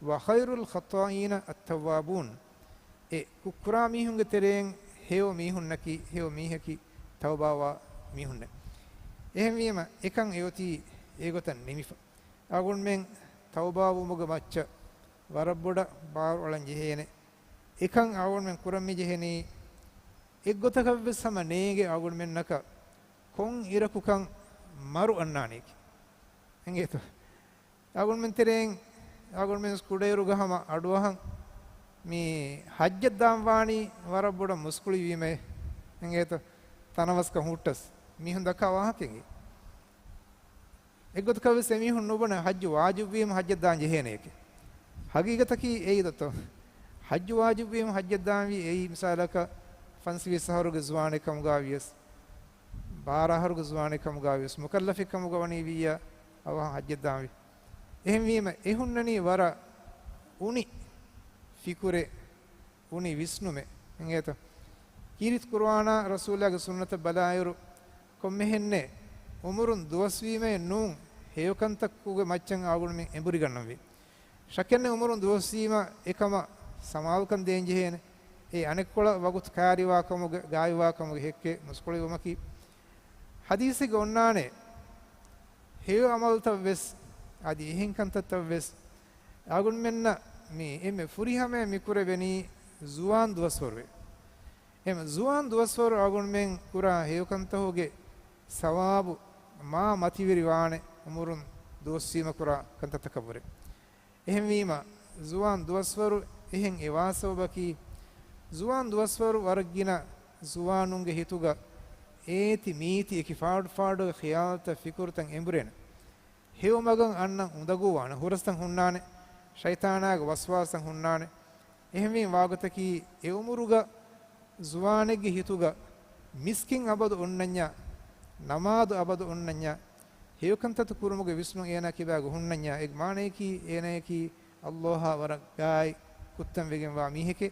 وخير الخطائين التوابون، އެ ކުށްކުރާ މީހުންގެ ތެރެއިން ހެޔޮ މީހުންނަކީ، ހެޔޮ މީހަކީ ތައުބާވާ މީހުންނޭ. އެހެންވީމަ، އެކަން އެއޮތީ އެގޮތަށް ނިމިފަ. އަޅުގަނޑުމެން ތައުބާވުމުގެ މައްޗަށް ވަރަށް ބޮޑަށް ބާރު އަޅަން ޖެހޭނެ. އެކަން އަޅުގަނޑުމެން ކުރަން މި ޖެހެނީ، އެއްގޮތަކަށްވެސް ހަމަ ނޭނގެ އަޅުގަނޑުމެންނަކަށް ކޮން އިރަކުކަން މަރު އަންނާނީކީ. އެނގޭތޯ؟ އަޅުގަނޑުމެން ތެރެއިން، އަޅުގަނޑުމެން ކުޑައިރުގަ ހަމަ އަޑުއަހަން މި ޙައްޖަށް ދާން ވާނީ ވަރަށް ބޮޑަށް މުސްކުޅިވީމޭ. އެނގޭތޯ؟ ތަނަވަސްކަން ހުއްޓަސް މީހުން ދައްކާ ވާހަކައެއް. އެއްގޮތަކަށްވެސް އެމީހުން ނުބުނެ ޙައްޖު ވާޖިބުވީމަ ޙައްޖަށް ދާން ޖެހޭނެޔެކޭ. ޙަޤީޤަތަކީ އެއީ ދޯ؟ ޙައްޖު ވާޖިބުވީމަ ޙައްޖަށް ދާންވީ އެއީ މިސާލަކަށް ފަންސަވީސް އަހަރުގެ ޒުވާނެއް ކަމުގަ ވިޔަސް، ބާރަ އަހަރުގެ ޒުވާނެއް ކަމުގަ ވިޔަސް، މުކައްލަފެއް ކަމުގަ ވަނީ ވިއްޔާ އަވަހަށް ޙައްޖަށް ދާންވީ. އެހެންވީމަ އެ ހުންނަނީ ވަރަށް އުނި ފިކުރެއް، އުނި ވިސްނުމެއް. އެނގޭތަ؟ ކީރިތި ޤުރުއާނާ ރަސޫލާގެ ސުންނަތަށް ބަލާއިރު، ކޮންމެހެންނޭ އުމުރުން ދުވަސްވީމައެއް ނޫން، ހެޔޮކަންތަކުގެ މައްޗަށް އަޅުގަނޑުމެން އެނބުރިގަންނަންވީ. ޝައްކެއްނެތް އުމުރުން ދުވަސްވީމަ އެކަމަށް ސަމާލުކަން ދޭންޖެހޭނެ. އެ އަނެއްކޮޅަށް ވަގުތު ކައިރިވާކަމުގެ، ގާތްވާކަމުގެ ހެއްކެއް މުސްކުޅިވުމަކީ. ޙަދީޘެއްގަ އޮންނާނެ، ހެޔޮ ޢަމަލުތައްވެސް، އަދި އެހެން ކަންތައްތައްވެސް، އަޅުގަނޑުމެންނަށް މި އެންމެ ފުރިހަމަޔަށް މި ކުރެވެނީ ޒުވާން ދުވަސްވަރުއެއް. އެމަ ޒުވާން ދުވަސްވަރު އަޅުގަނޑުމެން ކުރާ ހެޔޮކަންތަކުގެ ސަވާބު މާ މަތިވެރި ވާނެ އުމުރުން ދުވަސްވީމަ ކުރާ ކަންތައްތަކަށްވުރެ. އެހެންވީމަ، ޒުވާން ދުވަސްވަރު އެހެން އެވާ ސަބަބަކީ، ޒުވާން ދުވަސްވަރު ވަރަށް ގިނަ ޒުވާނުންގެ ހިތުގަ އޭތި މީތި އެކި ފާޑު ފާޑުގެ ޚިޔާލްތައް ފިކުރުތައް އެނބުރޭނެ. ހެޔޮ މަގަށް އަންނަން އުނދަގޫވާނެ، ހުރަސްތައް ހުންނާނެ، ޝައިޠާނާގެ ވަސްވާސްތައް ހުންނާނެ. އެހެންވީމަ ވާގޮތަކީ، އެ އުމުރުގަ ޒުވާނެއްގެ ހިތުގަ މިސްކިތް އަބަދު އޮންނަންޏާ، ނަމާދު އަބަދު އޮންނަންޏާ، ހެޔޮކަންތައް ކުރުމުގެ ވިސްނުން އޭނާ ކިބާގަ ހުންނަންޏާ، އޭގެ މާނަޔަކީ އޭނާޔަކީ ﷲ އާ ވަރަށް ގާތް ކުއްތަން ވެގެންވާ މީހެކޭ.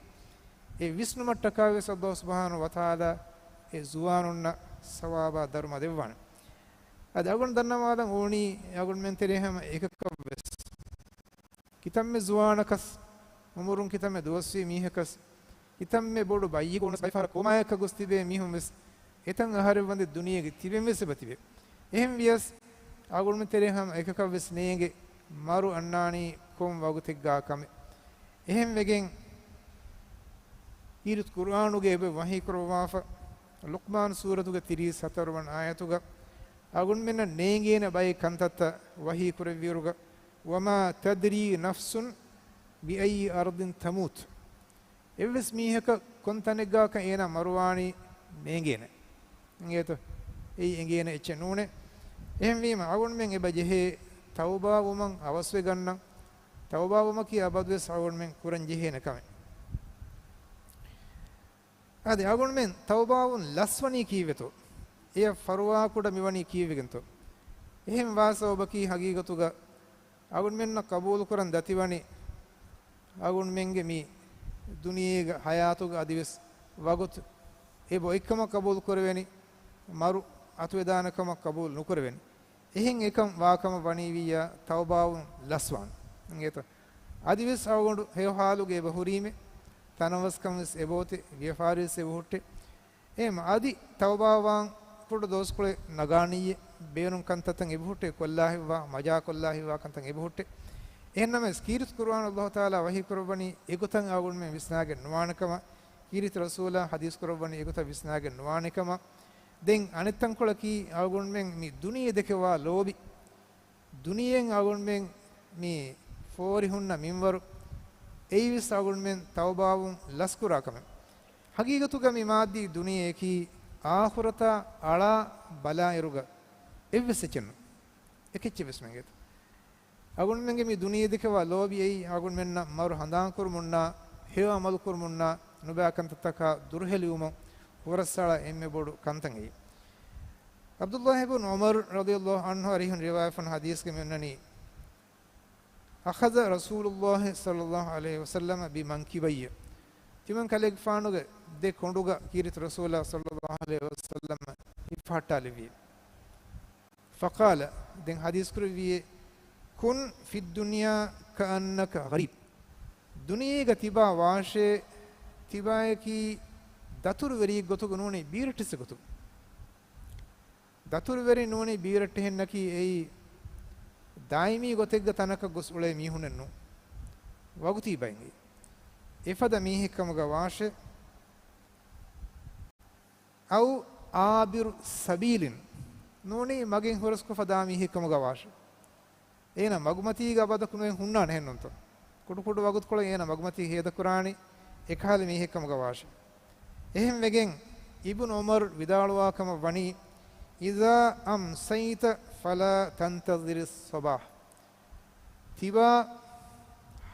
އެ ވިސްނުމަށްޓަކާވެސް ﷲ ސުބްޙާނަހޫ ވަތަޢާލާ އެ ޒުވާނުންނަށް ސަވާބާ ދަރުމަ ދެއްވާނެ. އަދި އަޅުގަނޑު ދަންނަވާލަން އޯނީ އަޅުގަނޑުމެން ތެރޭ ހަމަ އެކަކަށްވެސް. ކިތަންމެ ޒުވާނަކަސް، އުމުރުން ކިތަންމެ ދުވަސްވީ މީހަކަސް، ކިތަންމެ ބޮޑު ބައްޔިކު އޮންނަސް ބައިފަހަރަށް ކޯމާޔަކަށް ގޮސް ތިބޭ މީހުން ވެސް އެތަން އަހަރެއް ވަންދެން ދުނިޔޭގެ ތިބެން ވެސް އެބަ ތިބޭ. އެހެން ވިޔަސް، އަޅުގަނޑުމެން ތެރޭ ހަމަ އެކަކަށް ވެސް ނޭނގެ މަރު އަންނާނީ ކޮން ވަގުތެއްގާ ކަމެއް. އެހެން ވެގެން، ކީރިތި ޤުރްއާނުގައި އެބަ ވަޙީ ކުރައްވާފަ، ލުޤްމާން ސޫރަތުގެ ތިރީސް ހަތަރު ވަނަ އާޔަތުގަ، އަޅުގަނޑުމެންނަށް ނޭނގޭނެ ބައެއް ކަންތައްތައް ވަޙީ ކުރެއްވިއިރުގަ، وما تدري نفس بأي أرض تموت. އެއްވެސް މީހަކަށް ކޮން ތަނެއްގާކަށް އޭނާ މަރުވާނީ ނޭނގޭނެ. އިނގޭތޯ؟ އެއީ އެނގޭނެ އެއްޗެއް ނޫނޭ. އެހެންވީމަ، އަޅުގަނޑުމެން އެބަ ޖެހޭ ތައުބާވުމަށް އަވަސްވެގަންނަން. ތައުބާވުމަކީ އަބަދުވެސް އަޅުގަނޑުމެން ކުރަން ޖެހޭނެ ކަމެއް. އަދި އަޅުގަނޑުމެން ތައުބާވުން ލަސްވަނީ ކީއްވެތޯ؟ އެޔަށް ފަރުވާކުޑަ މިވަނީ ކީއްވެގެންތޯ؟ އެހެން ވާ ސަބަބަކީ ހަގީގަތުގަ އަޅުގަނޑުމެންނަށް ޤަބޫލުކުރަން ދަތިވަނީ އަޅުގަނޑުމެންގެ މި ދުނިޔޭގެ ޙަޔާތުގަ އަދިވެސް ވަގުތު އެބަ އޮތްކަމަށް ޤަބޫލު ކުރެވެނީ، މަރު އަތުވެދާނެ ކަމަށް ޤަބޫލު ނުކުރެވެނީ. އެހެން އެކަން ވާކަމަށް ވަނީވިއްޔާ ތައުބާވުން ލަސްވާނެ. އިނގޭތޯ؟ އަދިވެސް އަޅުގަނޑު ހެޔޮ ޙާލުގަ އެބަ ހުރީމޭ، ތަނަވަސްކަން ވެސް އެބައޮތޭ، ވިޔަފާރިވެސް އެބަހުއްޓޭ. އެހެން އަދި ތައުބާވާން ކުޑަ ދުވަސްކޮޅެއް ނަގާނިއްޔޭ، ބޭނުން ކަންތައްތައް އެބަހުއްޓޭ، ކޮށްލާހިތްވާ، މަޖާކޮށްލާހިތްވާ ކަންތައް އެބަހުއްޓޭ. އެހެންނަމަވެސް، ކީރިތި ޤުރުއާނު ﷲ ތަޢާލާ ވަޙީ ކުރައްވަނީ އެގޮތަށް އަޅުގަނޑުމެން ވިސްނާގެން ނުވާނެ ކަމަށް، ކީރިތި ރަސޫލާ ޙަދީޘް ކުރައްވަނީ އެގޮތަށް ވިސްނާގެން ނުވާނެ ކަމަށް. ދެން އަނެއް ތަންކޮޅަކީ، އަޅުގަނޑުމެން މި ދުނިޔެ ދެކެވާ ލޯބި، ދުނިޔެއިން އަޅުގަނޑުމެން މި ފޯރި ހުންނަ މިންވަރު، އެއީވެސް އަޅުގަނޑުމެން ތައުބާވުން ލަސްކުރާ ކަމެއް. ޙަޤީޤަތުގަ މި މާއްދީ ދުނިޔެއަކީ އާޚިރަތާ އަޅާ ބަލާއިރުގަ އެއްވެސް އެއްޗެއް ނޫން. އެކެއްޗެއް ވެސް މެނގޭތަ؟ އަޅުގަނޑުމެންގެ މި ދުނިޔެ ދެކެވާ ލޯބި އެއީ އަޅުގަނޑުމެންނަށް މަރު ހަނދާންކުރުމުންނާ، ހެޔޮ ޢަމަލު ކުރުމުންނާ، ނުބައި ކަންތައްތަކާ ދުރުހެލިވުމަށް ހުރަސްއަޅާ އެންމެ ބޮޑު ކަންތައް އެއީ. ޢަބްދުﷲ ބިން ޢުމަރު ރަޟިޔަﷲ ޢަންހު އަރިހުން ރިވާޔަތްވަން ޙަދީޘްގައި މި އޮންނަނީ، أخذ رسول الله صلى الله عليه وسلم بمنكبي. ތިމަން ކަލޭގެފާނުގެ ދެ ކޮނޑުގަ ކީރިތި ރަސޫލާ ޞައްލަﷲ ޢަލައިހި ވަސައްލަމަ ހިފަހައްޓާލެއްވި. فقال، ދެން ޙަދީޘް ކުރެއްވިއޭ، كن في الدنيا كأنك غريب. ދުނިޔޭގަ ތިބާ ވާށޭ، ތިބާޔަކީ ދަތުރުވެރިއެއް ގޮތުގަ ނޫނީ ބީރައްޓެއްސެއް ގޮތުގަ. ދަތުރުވެރިން ނޫނީ ބީރައްޓެހެންނަކީ އެއީ ދާއިމީ ގޮތެއްގަ ތަނަކަށް ގޮސް އުޅޭ މީހުންނެއް ނޫން. ވަގުތީ ބައެއް އެއީ. އެފަދަ މީހެއް ކަމުގަ ވާށޭ. أو عابر سبيل، ނޫނީ މަގެއް ހުރަސްކޮށްފަ ދާ މީހެއް ކަމުގަ ވާށޭ. އޭނަ މަގުމަތީގަ އަބަދަކު ނުވެ ހުންނާނެ ހެންނުންތޯ؟ ކުޑަކުޑަ ވަގުތުކޮޅެއް އޭނަ މަގުމަތީ ހޭދަކުރާނީ އެކަހަލަ މީހެއް ކަމުގަ ވާށޭ. އެހެން ވެގެން އިބްނު ޢުމަރު ވިދާޅުވާ ކަމަށް ވަނީ، إذا أمسيت فلا تنتظر الصباح. ތިބާ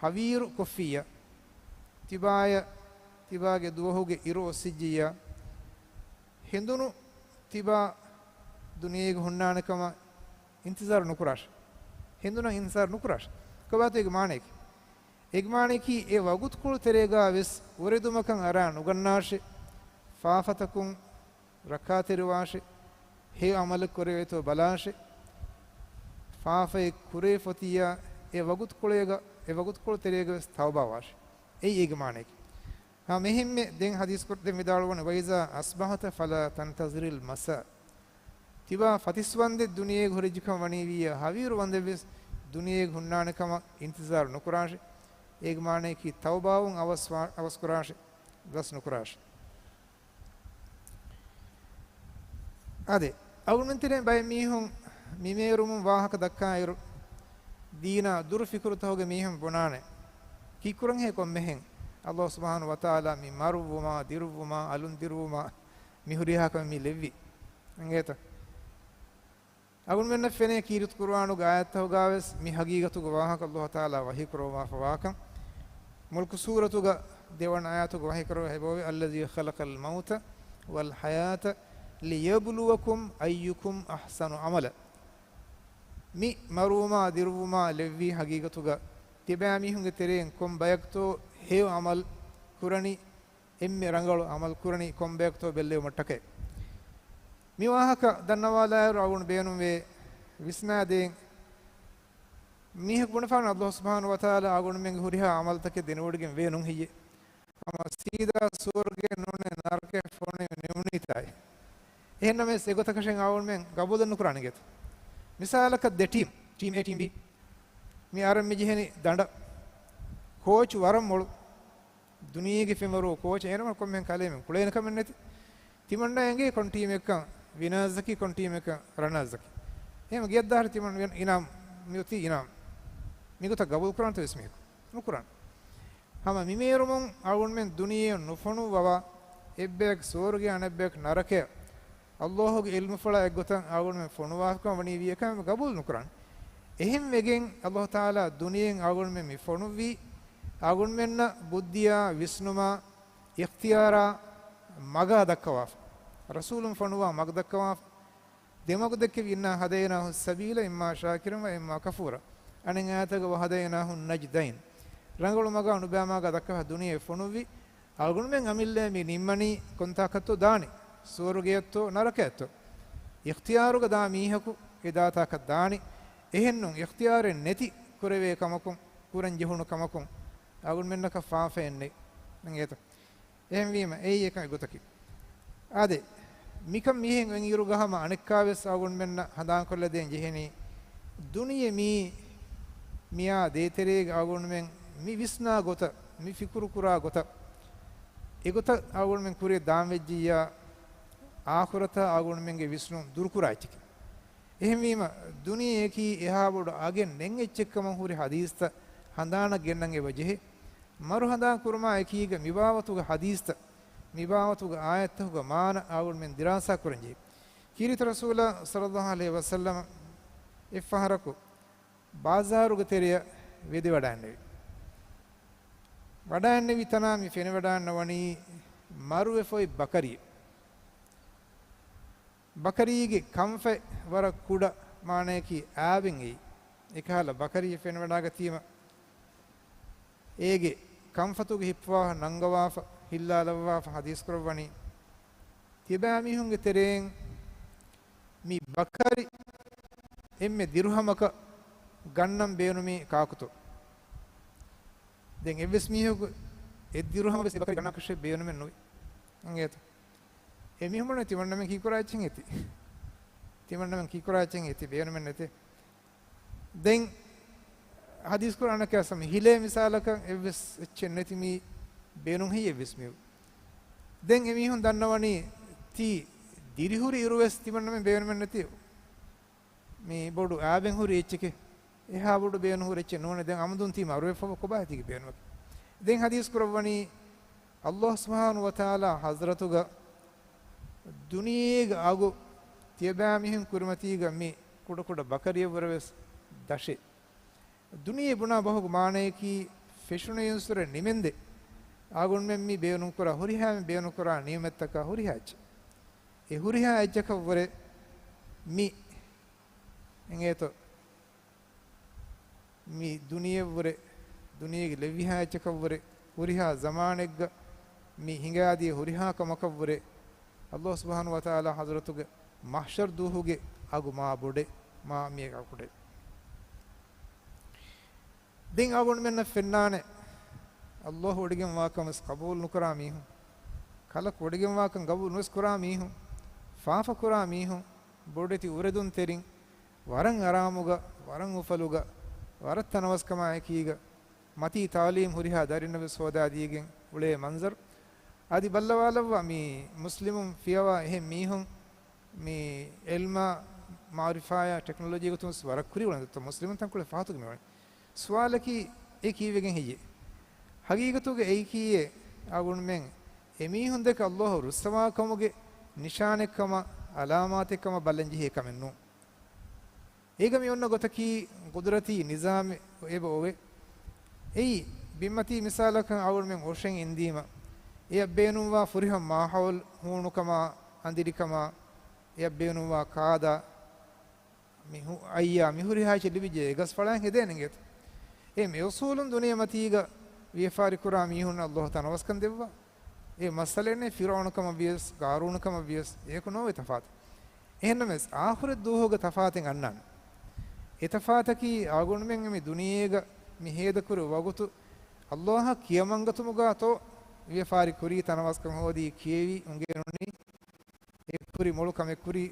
ހަވީރު ކޮށްފިއްޔާ، ތިބާޔަށް ތިބާގެ ދުވަހުގެ އިރު އޮއްސިއްޖިއްޔާ، ހެނދުނު ތިބާ ދުނިޔޭގަ ހުންނާނެ ކަމަށް އިންތިޒާރު ނުކުރާށޭ. ހެނދުނަށް އިންތިޒާރު ނުކުރާށޭ. ކޮބާތޯ އޭގެ މާނަޔަކީ؟ އޭގެ މާނަޔަކީ އެ ވަގުތުކޮޅު ތެރޭގަ ވެސް އުރެދުމަކަށް އަރާ ނުގަންނާށޭ. ފާފަތަކުން ރައްކާތެރިވާށޭ. ހެޔޮ ޢަމަލެއް ކުރެވޭތޯ ބަލާށޭ. ފާފައެއް ކުރެވިފަ އޮތިއްޔާ، އެ ވަގުތުކޮޅޭގަ، އެ ވަގުތުކޮޅު ތެރޭގަ ވެސް ތައުބާވާށޭ. އެއީ އޭގެ މާނަޔަކީ. ހަމަ އެހެންމެ ދެން ޙަދީޘް ކުރ-، ދެން ވިދާޅުވަނީ، وإذا أصبحت فلا تنتظر المساء. ތިބާ ފަތިސް ވަންދެއް ދުނިޔޭގަ ހުރެއްޖެކަން ވަނީވިއްޔާ، ހަވީރު ވަންދެއްވެސް ދުނިޔޭގަ ހުންނާނެ ކަމަށް އިންތިޒާރު ނުކުރާށޭ. އޭގެ މާނަޔަކީ ތައުބާވުން އަވަސްވާ-، އަވަސްކުރާށޭ، ލަސް ނުކުރާށޭ. އާދެ، އަޅުގަނޑުމެން ތެރެއިން ބައެއް މީހުން މި މޭރުމުން ވާހަކަ ދައްކާއިރު، ދީނާ ދުރު ފިކުރުތަކުގެ މީހުން ބުނާނެ، ކީއްކުރަންހޭ ކޮންމެހެން ﷲ ސުބްޙާނަހޫ ވަތަޢާލާ މި މަރުވުމާ، ދިރުއްވުމާ، އަލުން ދިރުވުމާ، މި ހުރިހާ ކަމެއް މި ލެއްވީ؟ އެނގޭތަ؟ އަޅުގަނޑުމެންނަށް ފެނޭ ކީރިތި ޤުރުއާނުގެ އާޔަތްތަކުގަވެސް މި ހަގީގަތުގެ ވާހަކަ ﷲ ތަޢާލާ ވަޙީ ކުރައްވާފަ ވާކަން. މުލްކު ސޫރަތުގަ ދެވަނަ އާޔަތުގަ ވަޙީ ކުރައްވާ އެބައޮވޭ، الذي خلق الموت والحياة ليبلوكم أيكم أحسن عملا. މި މަރުވުމާ، ދިރުއްވުމާ ލެއްވީ ހަގީގަތުގަ ތިބާމީހުންގެ ތެރެއިން ކޮން ބަޔަކުތޯ ހެޔޮ ޢަމަލު ކުރަނީ، އެންމެ ރަނގަޅު ޢަމަލު ކުރަނީ ކޮން ބަޔަކުތޯ ބެއްލެވުމަށްޓަކައި. މި ވާހަކަ ދަންނަވާލާއިރު އަޅުގަނޑު ބޭނުންވޭ ވިސްނާދޭން، މީހަކު ބުނެފާނެ ﷲ ސުބްޙާނަހޫ ވަތަޢާލާ އަޅުގަނޑުމެންގެ ހުރިހާ ޢަމަލުތަކެއް ދެނެވޮޑިގެން ވޭ ނޫން ހެއްޔޭ؟ ހަމަ ސީދާ ސުވަރުގެ ނޫނޭ ނަރަކައަށް ފޮނުވި ނިމުނީތާއި. އެހެންނަމަވެސް އެގޮތަކަށެއް އަޅުގަނޑުމެން ގަބޫލެއް ނުކުރާނެ އިނގޭތަ؟ މިސާލަކަށް ދެ ޓީމް، ޓީމް އޭ، ޓީމް ބީ، މި އަރަން މި ޖެހެނީ ދަނޑަށް. ކޯޗު ވަރަށް މޮޅު. ދުނިޔޭގެ ފެންވަރު ކޯޗަށް އޭނަ ކޮންމެހެން ކަލޭމެން ކުޅޭނެ ކަމެއް ނެތި. ތިމަންނަ އެނގޭ ކޮން ޓީމެއްކަން ވިނާޒަކީ، ކޮން ޓީމެއްކަން ރަނާޒަކީ. އެހެން ގިޔަށްދާހަރި ތިމަން އިނާމް މިއޮތީ އިނާމް. މިގޮތަށް ގަބޫލު ކުރާނެތަ ވެސް މީހަކު؟ ނުކުރާނެ. ހަމަ މި މޭރުމުން އަޅުގަނޑުމެން ދުނިޔެއަށް ނުފޮނުއްވަވާ، އެއްބަޔަކު ސުވަރުގެ އަނެއްބަޔަކު ނަރަކަޔަށް، ﷲ ގެ ޢިލްމުފުޅާ އެއްގޮތަށް އަޅުގަނޑުމެން ފޮނުވާފަކަމަށް ވަނީ ވީ އެކަމެއް ގަބޫލު ނުކުރާނެ. އެހެން ވެގެން ﷲ ތަޢާލާ ދުނިޔެއިން އަޅުގަނޑުމެން މި ފޮނުއްވީ، އަޅުގަނޑުމެންނަށް ބުއްދިއާ، ވިސްނުމާ، އިޚްތިޔާރާ މަގާ ދައްކަވާފަ. ރަސޫލުން ފޮނުވާ މަގު ދައްކަވާފަ. ދެމަގު ދެއްކެވި، إنا هديناه السبيل إما شاكرا وإما كفورا. އަނެއް އާޔަތަކުގަ وهديناه النجدين. ރަނގަޅު މަގާ ނުބައި މަގާ ދައްކަވާ ދުނިޔެ ފޮނުއްވި. އަޅުގަނޑުމެން އަމިއްލައަށް މި ނިންމަނީ ކޮންތާކަށްތޯ ދާނީ؟ ސުވަރުގެއަށްތޯ ނަރަކަޔަށްތޯ؟ އިޚްތިޔާރުގަ ދާ މީހަކު އެ ދާތާކަށް ދާނީ. އެހެންނޫން، އިޚްތިޔާރެއް ނެތި ކުރެވޭ ކަމަކުން، ކުރަން ޖެހުނު ކަމަކުން އަޅުގަނޑުމެންނަކަށް ފާފައެއް ނެތް. އެނގޭތަ؟ އެހެންވީމަ، އެއީ އެކަން އެގޮތަކީ. އާދެ، މިކަން މިހެން އޮތް އިރުގަ ހަމަ އަނެއްކާވެސް އަޅުގަނޑުމެންނަށް ހަނދާންކޮށްލަދޭން ޖެހެނީ، ދުނިޔެ މީ، މިއާ ދޭތެރޭގަ އަޅުގަނޑުމެން މި ވިސްނާ ގޮތަށް، މި ފިކުރު ކުރާ ގޮތަށް، އެގޮތަށް އަޅުގަނޑުމެން ކުރިއަށް ދާންވެއްޖިއްޔާ، އާޚިރަތާ އަޅުގަނޑުމެންގެ ވިސްނުން ދުރުކުރާ އެއްޗެކޭ. އެހެންވީމަ، ދުނިޔެއަކީ އެހާ ބޮޑު އަގެއް ނެތް އެއްޗެއްކަމަށް ހުރި ޙަދީޘްތައް ހަނދާނަށް ގެންނަން އެބަ ޖެހޭ. މަރު ހަނދާން ކުރުމާ އެކީގަ މިބާވަތުގެ ޙަދީޘްތައް، މިބާވަތުގެ އާޔަތްތަކުގެ މާނަ އަޅުގަނޑުމެން ދިރާސާ ކުރަން ޖެހޭ. ކީރިތި ރަސޫލާ ޞައްލައްލާހު ޢަލައިހި ވަސައްލަމަ އެއްފަހަރަކު ބާޒާރުގެ ތެރެއަށް ވެދެވަޑައިންނެވި. ވަޑައިންނެވި ތަނާ މި ފެނިވަޑައިންނަވަނީ މަރުވެފަ އޮތް ބަކަރިއެއް. ބަކަރީގެ ކަންފަތް ވަރަށް ކުޑަ، މާނަޔަކީ އާބެއް އެއީ. އެކަހަލަ ބަކަރިއެއް ފެނިވަޑައިގަތީމަ، އޭގެ ކަންފަތުގެ ހިއްޕުވާހަ ނަންގަވާފަ، ހިއްލާލައްވާފަ ޙަދީޘް ކުރައްވަނީ، ތިބާމީހުންގެ ތެރެއިން މި ބަކަރި އެންމެ ދިރުހަމަކަށް ގަންނަން ބޭނުމީ ކާކުތޯ؟ ދެން އެއްވެސް މީހަކު އެއް ދިރުހަމަ ވެސް އެ ބަކަރި ގަންނާކަށެއް ބޭނުމެއް ނުވި. އެނގޭތަ؟ އެ މީހުން ބުނޭ ތިމަންނަމެން ކީކުރާ އެއްޗެއް އެތި. ތިމަންނަމެން ކީކުރާ އެއްޗެއް އެތި، ބޭނުމެއް ނެތޭ. ދެން ޙަދީޘް ކުރާނަކަށް ހިލޭ މިސާލަކަށް އެއްވެސް އެއްޗެއް ނެތި މީ ބޭނުން ހެއްޔެވެސް މީ. ދެން އެމީހުން ދަންނަވަނީ ތީ ދިރިހުރި އިރުވެސް ތިމަންނަމެން ބޭނުމެއް ނެތި. މީ ބޮޑު އާބެން ހުރި އެއްޗެކޭ. އެހާ ބޮޑު ބޭނުން ހުރި އެއްޗެއް ނޫނޭ. ދެން އަމުދުން ތީ މަރުވެފަ ކޮބާ ތީގެ ބޭނުމަކީ؟ ދެން ޙަދީޘް ކުރައްވަނީ، ﷲ ސުބްޙާނަހޫ ވަތަޢާލާ ޙަޟްރަތުގަ ދުނިޔޭގެ އަގު ތިޔަބައިމީހުން ކުރިމަތީގަ މި ކުޑަކުޑަ ބަކަރިއެއްވުރެ ވެސް ދަށޭ. ދުނިޔެ ބުނާ ބަހުގެ މާނަޔަކީ ފެށުނު އިންސުރެ ނިމެންދެ އަޅުގަނޑުމެން މި ބޭނުންކުރާ ހުރިހާ މި ބޭނުންކުރާ ނިޢުމަތްތަކާ ހުރިހާ އެއްޗެއް. އެ ހުރިހާ އެއްޗަކަށްވުރެ މި އެނގޭތޯ؟ މި ދުނިޔެއަށްވުރެ، ދުނިޔޭގެ ލެއްވިހާ އެއްޗަކަށްވުރެ، ހުރިހާ ޒަމާނެއްގަ މި ހިނގާދިޔަ ހުރިހާ ކަމަކަށްވުރެ، ﷲ ސުބްޙާނަހޫ ވަތަޢާލާ ޙަޟްރަތުގެ މަޙްޝަރު ދުވަހުގެ އަގު މާ ބޮޑޭ، މާ މިއަކުޑޭ. ދެން އަޅުގަނޑުމެންނަށް ފެންނާނެ، ﷲ ވޮޑިގެންވާކަން ވެސް ޤަބޫލު ނުކުރާ މީހުން، ކަލަކު ވޮޑިގެންވާކަން ޤަބޫލު ނުވެސް ކުރާ މީހުން، ފާފަ ކުރާ މީހުން، ބޮޑެތި އުރެދުންތެރިން، ވަރަށް އަރާމުގަ، ވަރަށް އުފަލުގަ، ވަރަށް ތަނަވަސްކަމާ އެކީގަ، މަތީ ތާލީމް ހުރިހާ ދަރިންނަށް ވެސް ހޯދާދީގެން އުޅޭ މަންޒަރު. އަދި ބައްލަވާލައްވާ މި މުސްލިމުން ފިޔަވާ އެހެން މީހުން މި އިލްމާ މާރިފާޔާ ޓެކްނޮލޮޖީ ގޮތުން ވެސް ވަރަށް ކުރިއުޅެން ދެއްތޯ މުސްލިމުން ތަންކޮޅެއް ފަހަތުގެ މިވަނީ. ސުވާލަކީ އެ ކީއްވެގެން ހެއްޔޭ؟ ހަގީގަތުގަ އެއީކީއޭ އަޅުގަނޑުމެން އެމީހުން ދެކެ ﷲ ރުއްސަވާ ކަމުގެ ނިޝާނެއްކަމަށް އަލާމާތެއްކަމަށް ބައްލަން ޖެހޭ ކަމެއް ނޫން. އޭގަ މި އޮންނަ ގޮތަކީ ޤުދުރަތީ ނިޒާމެއް އެބަ އޮވޭ. އެއީ ބިންމަތީ މިސާލަކަށް އަޅުގަނޑުމެން އޮށެން އިންދީމަ، އެއަށް ބޭނުންވާ ފުރިހަމަ މާހައުލް ހޫނުކަމާ، އަނދިރިކަމާ، އެއަށް ބޭނުންވާ ކާދާ، މި ހު-، އައްޔާ މި ހުރިހާ އެއްޗެއް ލިބިއްޖެ އެ ގަސްފަޅާ ހެދޭނެ އިނގޭތަ؟ އެ މި އުސޫލުން ދުނިޔެމަތީގަ ވިޔަފާރި ކުރާ މީހުންނަށް ﷲ ތަނަވަސްކަން ދެއްވާ. އެ މައްސަލައެއް ނެތް ފިރުޢައުނު ކަމަށް ވިޔަސް، ޤާރޫނު ކަމަށް ވިޔަސް، އެޔަކު ނޯވޭ ތަފާތު. އެހެންނަމަވެސް، އާޚިރަތް ދުވަހުގަ ތަފާތެއް އަންނާނެ. އެ ތަފާތަކީ އަޅުގަނޑުމެން މި ދުނިޔޭގަ މި ހޭދަކުރި ވަގުތު ﷲ އަށް ކިޔަމަންގަތުމުގަ ތޯ ވިޔަފާރި ކުރީ، ތަނަވަސްކަން ހޯދީ، ކިޔެވި، އުނގެނުނީ، އެ ކުރި މޮޅު ކަމެއް ކުރީ،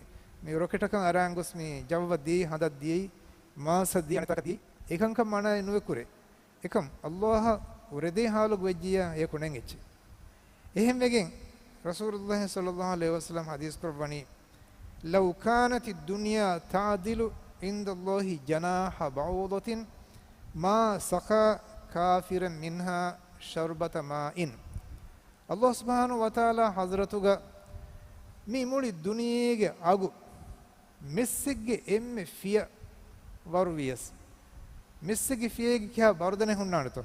މި ރޮކެޓަކަށް އަރާން ގޮސް މި ޖައްވަށް ދިޔައީ، ހަނދަށް ދިޔައީ، މާސަށް ދިޔައީ، އަނެއްކާކަށް ދިޔައީ، އެކަންކަން މާނައެއް ނުވެ ކުރޭ. އެކަމް ﷲ އަށް ކުރެދޭ ހާލުގަ ވެއްޖިއްޔާ އެޔަކު ނެތް އެއްޗެއް. އެހެންވެގެން ރަސޫލުﷲ ޞައްލަﷲ ޢަލައިހި ވަސައްލަމަ ޙަދީޘް ކުރައްވަނީ، لو كانت الدنيا تعدل عند الله جناح بعوضة ما سقى كافرا منها شربة ماء. ﷲ ސުބްޙާނަހޫ ވަތަޢާލާ ޙަޟްރަތުގަ މި މުޅި ދުނިޔޭގެ އަގު މެއްސެއްގެ އެންމެ ފިޔަ ވަރު ވިޔަސް، މެއްސެއްގެ ފިޔައިގެ ކިހާ ބަރުދަނެއް ހުންނާނެތޯ؟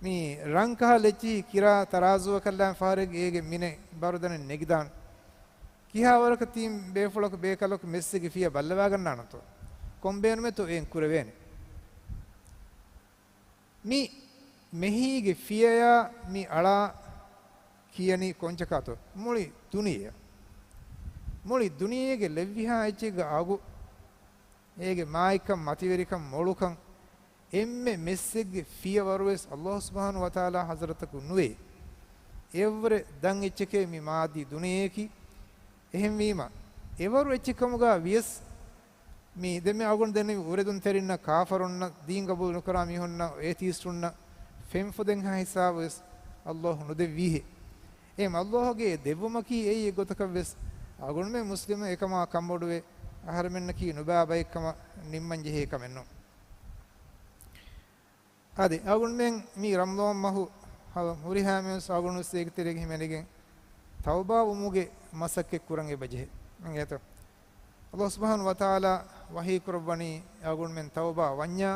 މި ރަންކަހަލަ އެއްޗިހި ކިރާ ތަރާޒޫއަކަށްލާން ފަހަރެއްގެ އޭގެ މިނެއް ބަރުދަނެއް ނެގިދާނެ. ކިހާވަރަކަށް ތިން ބޭފުޅަކު ބޭކަލަކު މެއްސެއްގެ ފިޔަ ބައްލަވާގަންނާނެތޯ؟ ކޮންބޭނުމެއްތޯ އެއިން ކުރެވޭނެ. މި މެހީގެ ފިޔަޔާ މި އަޅާ ކިޔަނީ ކޮންޗަކާތޯ؟ މުޅި ދުނިޔެއަށް. މުޅި ދުނިޔޭގެ ލެއްވިހާ އެއްޗެއްގެ އަގު، އޭގެ މާތްކަން، މަތިވެރިކަން، މޮޅުކަން، އެންމެ މެއްސެއްގެ ފިޔަވަރުވެސް ﷲ ސުބްޙާނަހޫ ވަތަޢާލާ ޙަޟްރަތަކު ނުވޭ. އެއަށްވުރެ ދަށް އެއްޗެކޭ މި މާއްދީ ދުނިޔެއަކީ. އެހެންވީމަ، އެވަރު އެއްޗެއް ކަމުގަ ވިޔަސް، މި ދެންމެ އަޅުގަނޑު ދެންނެވި އުރެދުންތެރިންނަށް، ކާފަރުންނަށް، ދީން ގަބޫލު ނުކުރާ މީހުންނަށް، އޭތީސްޓުންނަށް ފެންފުދެންހާ ހިސާބުވެސް ﷲ ނުދެއްވީހޭ. އެހެން ﷲ ގެ ދެއްވުމަކީ އެއީ އެއްގޮތަކަށްވެސް އަޅުގަނޑުމެން މުސްލިމުން އެކަމާ ކަންބޮޑުވެ، އަހަރެމެންނަކީ ނުބާ ބައެއްކަމަށް ނިންމަން ޖެހޭ ކަމެއް ނޫން. އާދެ، އަޅުގަނޑުމެން މި ރަމަޟާން މަހު ހަ-، ހުރިހާމެންވެސް އަޅުގަނޑުވެސް އޭގެ ތެރޭގަ ހިމެނިގެން ތައުބާ ވުމުގެ މަސައްކަތް ކުރަން އެބަޖެހޭ. އިނގޭތޯ؟ ﷲ ސުބްޙާނަހޫ ވަތަޢާލާ ވަޙީ ކުރައްވަނީ އަޅުގަނޑުމެން ތައުބާ ވަންޏާ،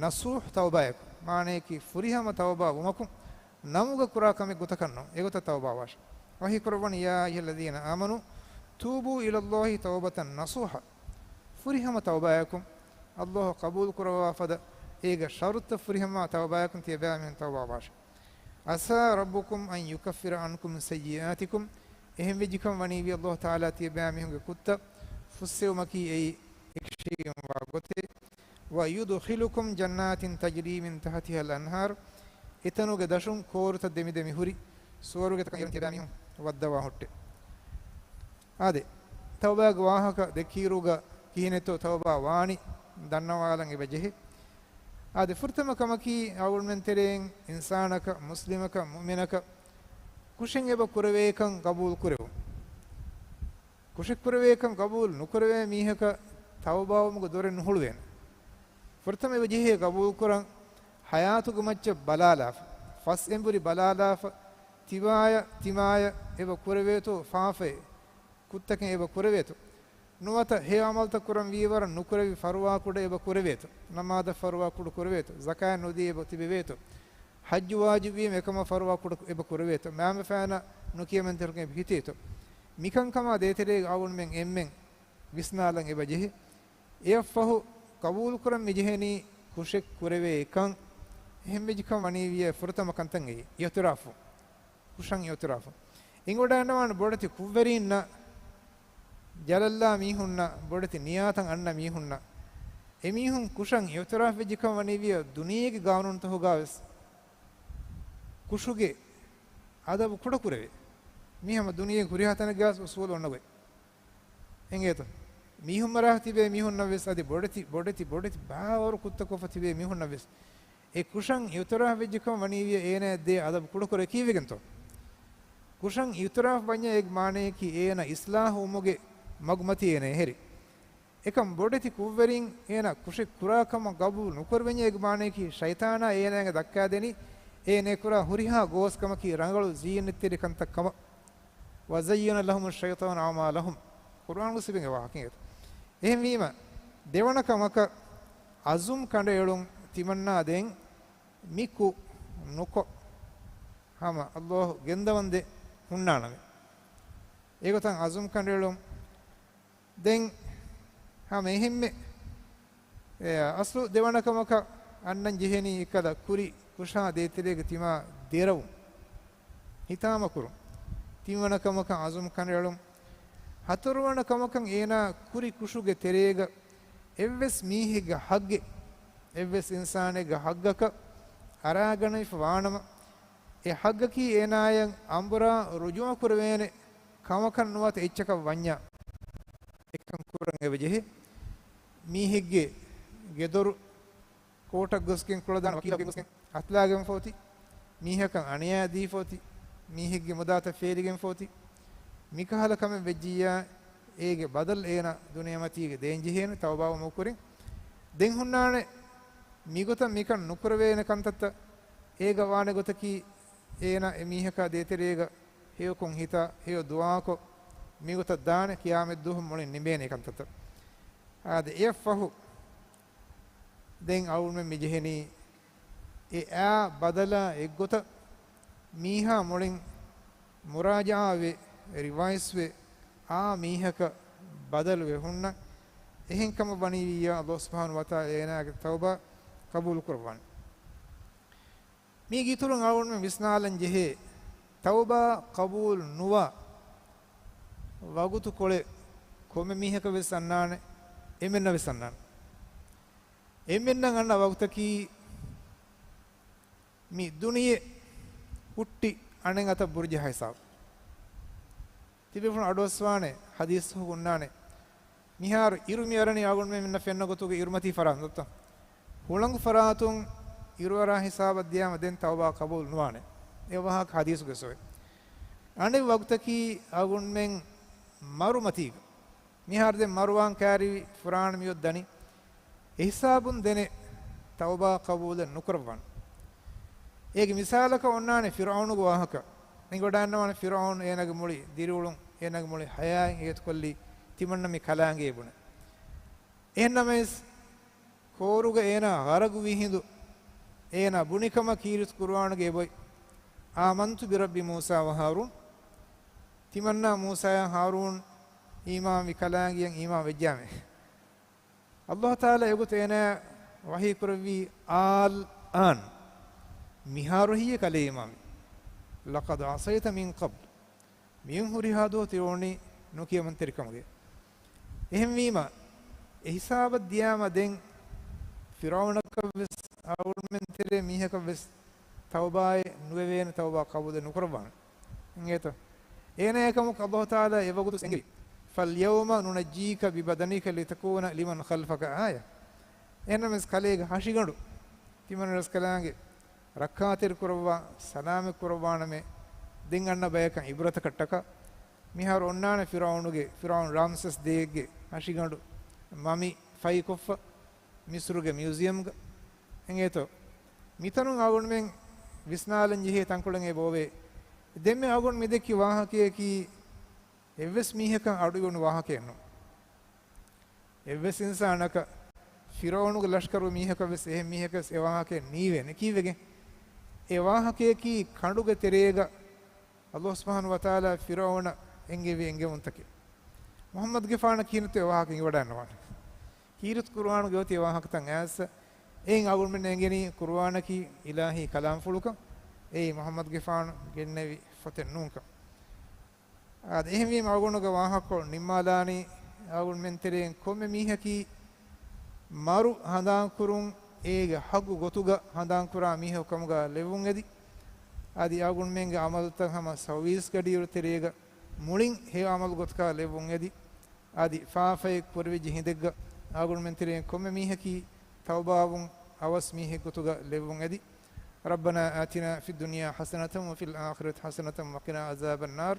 ނަޞޫޙް ތައުބާއަކު، މާނަޔަކީ ފުރިހަމަ ތައުބާ ވުމަކުން، ނަމުގަ ކުރާ ކަމެއް ގޮތަކަށް ނޫން. އެގޮތަށް ތައުބާ ވާށި. ވަޙީ ކުރައްވަނީ، يا أيها الذين آمنوا توبوا إلى الله توبة نصوحا. ފުރިހަމަ ތައުބާއަކުން، ﷲ ޤަބޫލު ކުރައްވާ ފަދަ އޭގެ ޝަރުޠުތައް ފުރިހަމަ ތައުބާއަކުން ތިޔަބައިމީހުން ތައުބާ ވާށި. عسى ربكم أن يكفر عنكم سيئاتكم، އެހެން ވެއްޖިކަން ވަނީވީ ﷲ ތަޢާލާ ތިޔަބައިމީހުންގެ ކުށްތައް ފުއްސެވުމަކީ އެއީ އެކަށީގެންވާ ގޮތެއް. ويدخلكم جنات تجري من تحتها الأنهار، އެތަނުގެ ދަށުން ކޯރުތައް ދެމިދެމި ހުރި ސުވަރުގެތަކަށް އޭރުން ތިޔަބައިމީހުން ވައްދަވާ ހުއްޓެ. އާދެ، ތައުބާގެ ވާހަކަ ދެއްކިއިރުގަ ކިހިނެއްތޯ ތައުބާ ވާނީ ދަންނަވާލަން އެބަ ޖެހޭ. އާދެ، ފުރަތަމަ ކަމަކީ އަޅުގަނޑުމެން ތެރެއިން އިންސާނަކަށް، މުސްލިމަކަށް، މުއުމިނަކަށް ކުށެއް އެބަ ކުރެވޭކަން ގަބޫލު ކުރެވުން. ކުށެއް ކުރެވޭކަން ގަބޫލު ނުކުރެވޭ މީހަކަށް ތައުބާވުމުގެ ދޮރެއް ނުހުޅުވޭނެ. ފުރަތަމަ އެބަ ޖެހޭ ގަބޫލު ކުރަން ޙަޔާތުގެ މައްޗަށް ބަލާލާފަ، ފަސް އެނބުރި ބަލާލާފަ، ތިބާޔަށް ތިމާޔަށް އެބަ ކުރެވޭތޯ ފާފައެއް، ކުށްތަކެއް އެބަ ކުރެވޭތޯ. ނުވަތަ ހެޔޮ ޢަމަލުތައް ކުރަން ވީވަރަށް ނުކުރެވި ފަރުވާ ކުޑަ އެބަ ކުރެވޭތޯ. ނަމާދަށް ފަރުވާ ކުޑަ ކުރެވޭތޯ. ޒަކާތް ނުދީ އެބަ ތިބެވޭތޯ. ޙައްޖު ވާޖިބުވީމަ އެކަމަށް ފަރުވާ ކުޑަ އެބަ ކުރެވޭތޯ. މައިންބަފައިންނަށް ނުކިޔަމަންތެރިކަން އެބަ ހިތޭތޯ. މިކަންކަމާ ދޭތެރޭގަ އަޅުގަނޑުމެން އެންމެން ވިސްނާލަން އެބަ ޖެހޭ. އެއަށްފަހު ޤަބޫލުކުރަން މިޖެހެނީ ކުށެއް ކުރެވޭ ކަން. އެހެންވެއްޖިކަން ވަނީވިޔަ ފުރަތަމަ ކަންތައް އެއީ އިޢުތިރާފު. ކުށަށް އިޢުތިރާފު. އިނގިވަޑައިގަންނަވާނެ ބޮޑެތި ކުށްވެރީންނަށް، ޖަލަށްލާ މީހުންނަށް، ބޮޑެތި ނިޔާތައް އަންނަ މީހުންނަށް. އެމީހުން ކުށަށް އިޢުތިރާފް ވެއްޖިކަން ވަނީވިޔަ ދުނިޔޭގެ ގާނޫނުތަކުގަވެސް ކުށުގެ އަދަބު ކުޑަކުރެވޭ. މީ ހަމަ ދުނިޔޭގެ ހުރިހާ ތަނެއްގަވެސް އުސޫލު އޮންނަ ގޮތް. އެނގޭތަ؟ މީހުން މަރާ ތިބޭ މީހުންނަށް ވެސް އަދި ބޮޑެތި، ބޮޑެތި، ބޮޑެތި ބާވަރު ކުށްތަކުފަ ތިބޭ މީހުންނަށް ވެސް އެ ކުށަށް އިޢުތިރާފް ވެއްޖިކަން ވަނީވިޔަ އޭނަޔަށް ދޭ އަދަބު ކުޑަކުރޭ ކީއްވެގެންތޯ؟ ކުށަށް އިޢުތިރާފް ވަންޏާ އޭގެ މާނަޔަކީ އޭނަ އިޞްލާޙު ވުމުގެ މަގުމަތީ އޭނަ އެހެރި. އެކަމް ބޮޑެތި ކުށްވެރިން އޭނަ ކުށެއް ކުރާ ކަމަށް ގަބޫލު ނުކުރެވެންޏާ އޭގެ މާނަޔަކީ ޝައިޠާނާ އޭނާގެ ދައްކާދެނީ އޭނަ ކުރާ ހުރިހާ ގޯސްކަމަކީ ރަނގަޅު ޒީނަތްތެރި ކަންތައް ކަމަށް. وزين لهم الشيطان أعمالهم. ޤުރުއާނުގަ ސިބެން އެ ވާހަކަ އެނގޭތޯ. އެހެންވީމަ، ދެވަނަ ކަމަކަށް އަޒުމް ކަނޑައެޅުން. ތިމަންނާ ދެން މި ކުށް ނުކޮށް، ހަމަ ﷲ ގެންދަވަންދެން ހުންނާނަމޭ. އެގޮތަށް އަޒުމް ކަނޑައެޅުން. ދެން ހަމަ އެހެންމެ، އެ، އަސްލު ދެވަނަ ކަމަކަށް އަންނަން ޖެހެނީ އެކަލަ ކުރި ކުށާ ދޭތެރޭގަ ތިމާ ދެރަވުން. ހިތާމަކުރުން. ތިންވަނަ ކަމަކަށް އަޒުމް ކަނޑައެޅުން. ހަތަރުވަނަ ކަމަކަށް އޭނާ ކުރި ކުށުގެ ތެރޭގަ އެއްވެސް މީހެއްގެ ހައްގެއް، އެއްވެސް އިންސާނެއްގެ ހައްގަކަށް އަރާގަނެފަ ވާނަމަ، އެ ހައްގަކީ އޭނާޔަށް އަނބުރާ ރުޖޫޢަ ކުރެވޭނެ ކަމަކަށް ނުވަތަ އެއްޗަކަށް ވަންޏާ، އެކަން ކުރަން އެބަޖެހޭ. މީހެއްގެ ގެދޮރު ކޯޓަށް ގޮސްގެން، ކުޅަދާނަ ވަކީލަކު ގޮސްގެން ހަތުލާގެންފަ އޮތީ، މީހަކަށް އަނިޔާ ދީފަ އޮތީ، މީހެއްގެ މުދާތައް ފޭލިގެންފަ އޮތީ، މިކަހަލަ ކަމެއް ވެއްޖިއްޔާ، އޭގެ ބަދަލު އޭނަ ދުނިޔެމަތީގަ ދޭންޖެހޭނެ ތައުބާވުމުގެ ކުރިން. ދެން ހުންނާނެ މިގޮތަށް މިކަން ނުކުރެވޭނެ ކަންތައްތައް. އޭގަ ވާނެ ގޮތަކީ، އޭނަ އެ މީހަކާ ދޭތެރޭގަ ހެޔޮކޮށް ހިތާ، ހެޔޮ ދުޢާކޮށް، މިގޮތަށް ދާނެ ޤިޔާމަތްދުވަހު މުޅިން ނިމޭނެ ކަންތައްތައް. އާދެ، އެއަށްފަހު ދެން އަޅުގަނޑުމެން މި ޖެހެނީ، އެ އާ ބަދަލާ އެއްގޮތަށް މީހާ މުޅިން މުރާޖަޢާވެ، ރިވައިސްވެ، އާ މީހަކަށް ބަދަލުވެ ހުންނަ. އެހެން ކަމަށް ވަނީވިއްޔާ، ﷲ ސުބްޙާނަހޫ ވަތަޢާލާ އޭނާގެ ތައުބާ ޤަބޫލު ކުރައްވާނެ. މީގެ އިތުރުން އަޅުގަނޑުމެން ވިސްނާލަން ޖެހޭ، ތައުބާ ޤަބޫލު ނުވާ ވަގުތުކޮޅެއް ކޮންމެ މީހަކަށް ވެސް އަންނާނެ، އެންމެންނަށް ވެސް އަންނާނެ. އެންމެންނަށް އަންނަ ވަގުތަކީ، މި ދުނިޔެ ހުއްޓި އަނެއް އަތަށް ބުރުޖަހާ ހިސާބު. ތިބޭފުޅުން އަޑުއައްސަވާނެ ޙަދީޘްތަކުގަ ހުންނާނެ. މިހާރު އިރު މި އަރަނީ އަޅުގަނޑުމެންނަށް ފެންނަ ގޮތުގަ އިރުމަތީ ފަރާތުން ދޯ؟ ހުޅަނގު ފަރާތުން އިރު އަރާ ހިސާބަށް ދިޔާމަ ދެން ތައުބާ ޤަބޫލު ނުވާނެ. އެ ވާހަކަ ޙަދީޘުގަ އޮތް. އަނެއް ވަގުތަކީ އަޅުގަނޑުމެން މަރުމަތީގަ. މިހާރު ދެން މަރުވާން ކައިރިވި ފުރާނަ މިއޮތް ދަނީ. އެހިސާބުން ދެނެ ތައުބާ ޤަބޫލެއް ނުކުރައްވާނެ. އޭގެ މިސާލަކަށް އޮންނާނެ ފިރުޢައުނުގެ ވާހަކަ. އެނގިވަޑައިގަންނަވާނެ ފިރުޢައުނު އޭނާގެ މުޅި ދިރިއުޅުން، އޭނާގެ މުޅި ޙަޔާތް އެގޮތަކޮށްލީ ތިމަންނަ މި ކަލާނގެ ބުނެ. އެހެންނަމަވެސް، ކޯރުގަ އޭނާ ޣަރަޤުވި ހިނދު، އޭނާ ބުނިކަމަށް ކީރިތި ޤުރުއާނުގަ އެބައޮތް، "آمنت برب موسى وهارون." ތިމަންނާ މޫސާޔާ ހާރޫން އީމާންވި ކަލާނގެއަށް އީމާން ވެއްޖާމެ. ﷲ ތަޢާލާ އެގޮތަށް އޭނާ ވަޙީ ކުރެއްވީ، "الآن." މިހާރު ހެއްޔޭ ކަލޭ އީމާންވީ؟ "لقد عصيت من قبل." މިއިން ހުރިހާ ދުވަހު ތި އޮނީ ނުކިޔަމަންތެރިކަމުގައި. އެހެންވީމަ، އެހިސާބަށް ދިޔާމަ ދެން ފިރުޢައުނަކަށް ވެސް އަޅުގަނޑުމެން ތެރޭ މީހަކަށް ވެސް ތައުބާއެއް ނުވެވޭނެ، ތައުބާ ޤަބޫލެއް ނުކުރައްވާނެ. އިނގޭތޯ؟ އޭނާ އެކަމަކު ﷲ ތަޢާލާ އެވަގުތު އެނގި، "فاليوم ننجيك ببدنك لتكون لمن خلفك آية." އެހެންނަމަވެސް ކަލޭގެ ހަށިގަނޑު ތިމަން ރަސްކަލާނގެ ރައްކާތެރި ކުރައްވާ، ސަލާމަތް ކުރައްވާނަމޭ، ދެން އަންނަ ބަޔަކަށް ޢިބްރަތަކަށްޓަކާ. މިހާރު އޮންނާނެ ފިރުޢައުނުގެ، ފިރުޢައުނު ރާމްސެސް ދޭއްގެ ހަށިގަނޑު މަމި ފައިކޮށްފަ، މިސްރުގެ މިއުޒިއަމްގަ. އެނގޭތޯ؟ މިތަނުން އަޅުގަނޑުމެން ވިސްނާލަން ޖެހޭ ތަންކޮޅެއް އެބައޮވޭ. ދެންމެ އަޅުގަނޑު މި ދެއްކި ވާހަކަޔަކީ އެއްވެސް މީހަކަށް އަޑުއިވުނު ވާހަކައެއް ނޫން. އެއްވެސް އިންސާނަކަށް، ފިރުޢައުނުގެ ލަޝްކަރު މީހަކަށް ވެސް އެހެން މީހަކަށް ވެސް އެ ވާހަކައެއް ނީވޭނެ. ކީއްވެގެން؟ އެ ވާހަކަޔަކީ ކަނޑުގެ ތެރޭގަ ﷲ ސުބްޙާނަހޫ ވަތަޢާލާ ފިރުޢައުނަށް އެންގެވި އެންގެވުންތަކެއް. މުޙައްމަދުގެފާނަށް ކިހިނެއްތޯ އެ ވާހަކަ އެނގިވަޑައިގަންނަވާނެ. ކީރިތި ޤުރުއާނުގައި އޮތީ އެ ވާހަކަތައް އައިސް، އެއިން އަޅުގަނޑުމެންނަށް އެނގެނީ ޤުރުއާނަކީ އިލާހީ ކަލާމްފުޅުކަން، އެއީ މުޙައްމަދުގެފާނު ގެންނެވި ފޮތެއް ނޫންކަން. އާދެ، އެހެންވީމަ އަޅުގަނޑުގެ ވާހަކަކޮޅު ނިންމާލާނީ، އަޅުގަނޑުމެން ތެރެއިން ކޮންމެ މީހަކީ މަރު ހަނދާންކުރުން އޭގެ ހައްގު ގޮތުގަ ހަނދާންކުރާ މީހަކު ކަމުގަ ލެއްވުން އެދި. އަދި އަޅުގަނޑުމެންގެ ޢަމަލުތައް ހަމަ ސައުވީސް ގަޑިއިރު ތެރޭގަ މުޅިން ހެޔޮ ޢަމަލު ގޮތަކަށް ލެއްވުން އެދި. އަދި ފާފައެއް ކުރެވިއްޖެ ހިނދެއްގަ އަޅުގަނޑުމެން ތެރެއިން ކޮންމެ މީހަކީ ތައުބާވުން އަވަސް މީހެއް ގޮތުގަ ލެއްވުން އެދި. ربنا آتنا في الدنيا حسنة وفي الآخرة حسنة وقنا عذاب النار.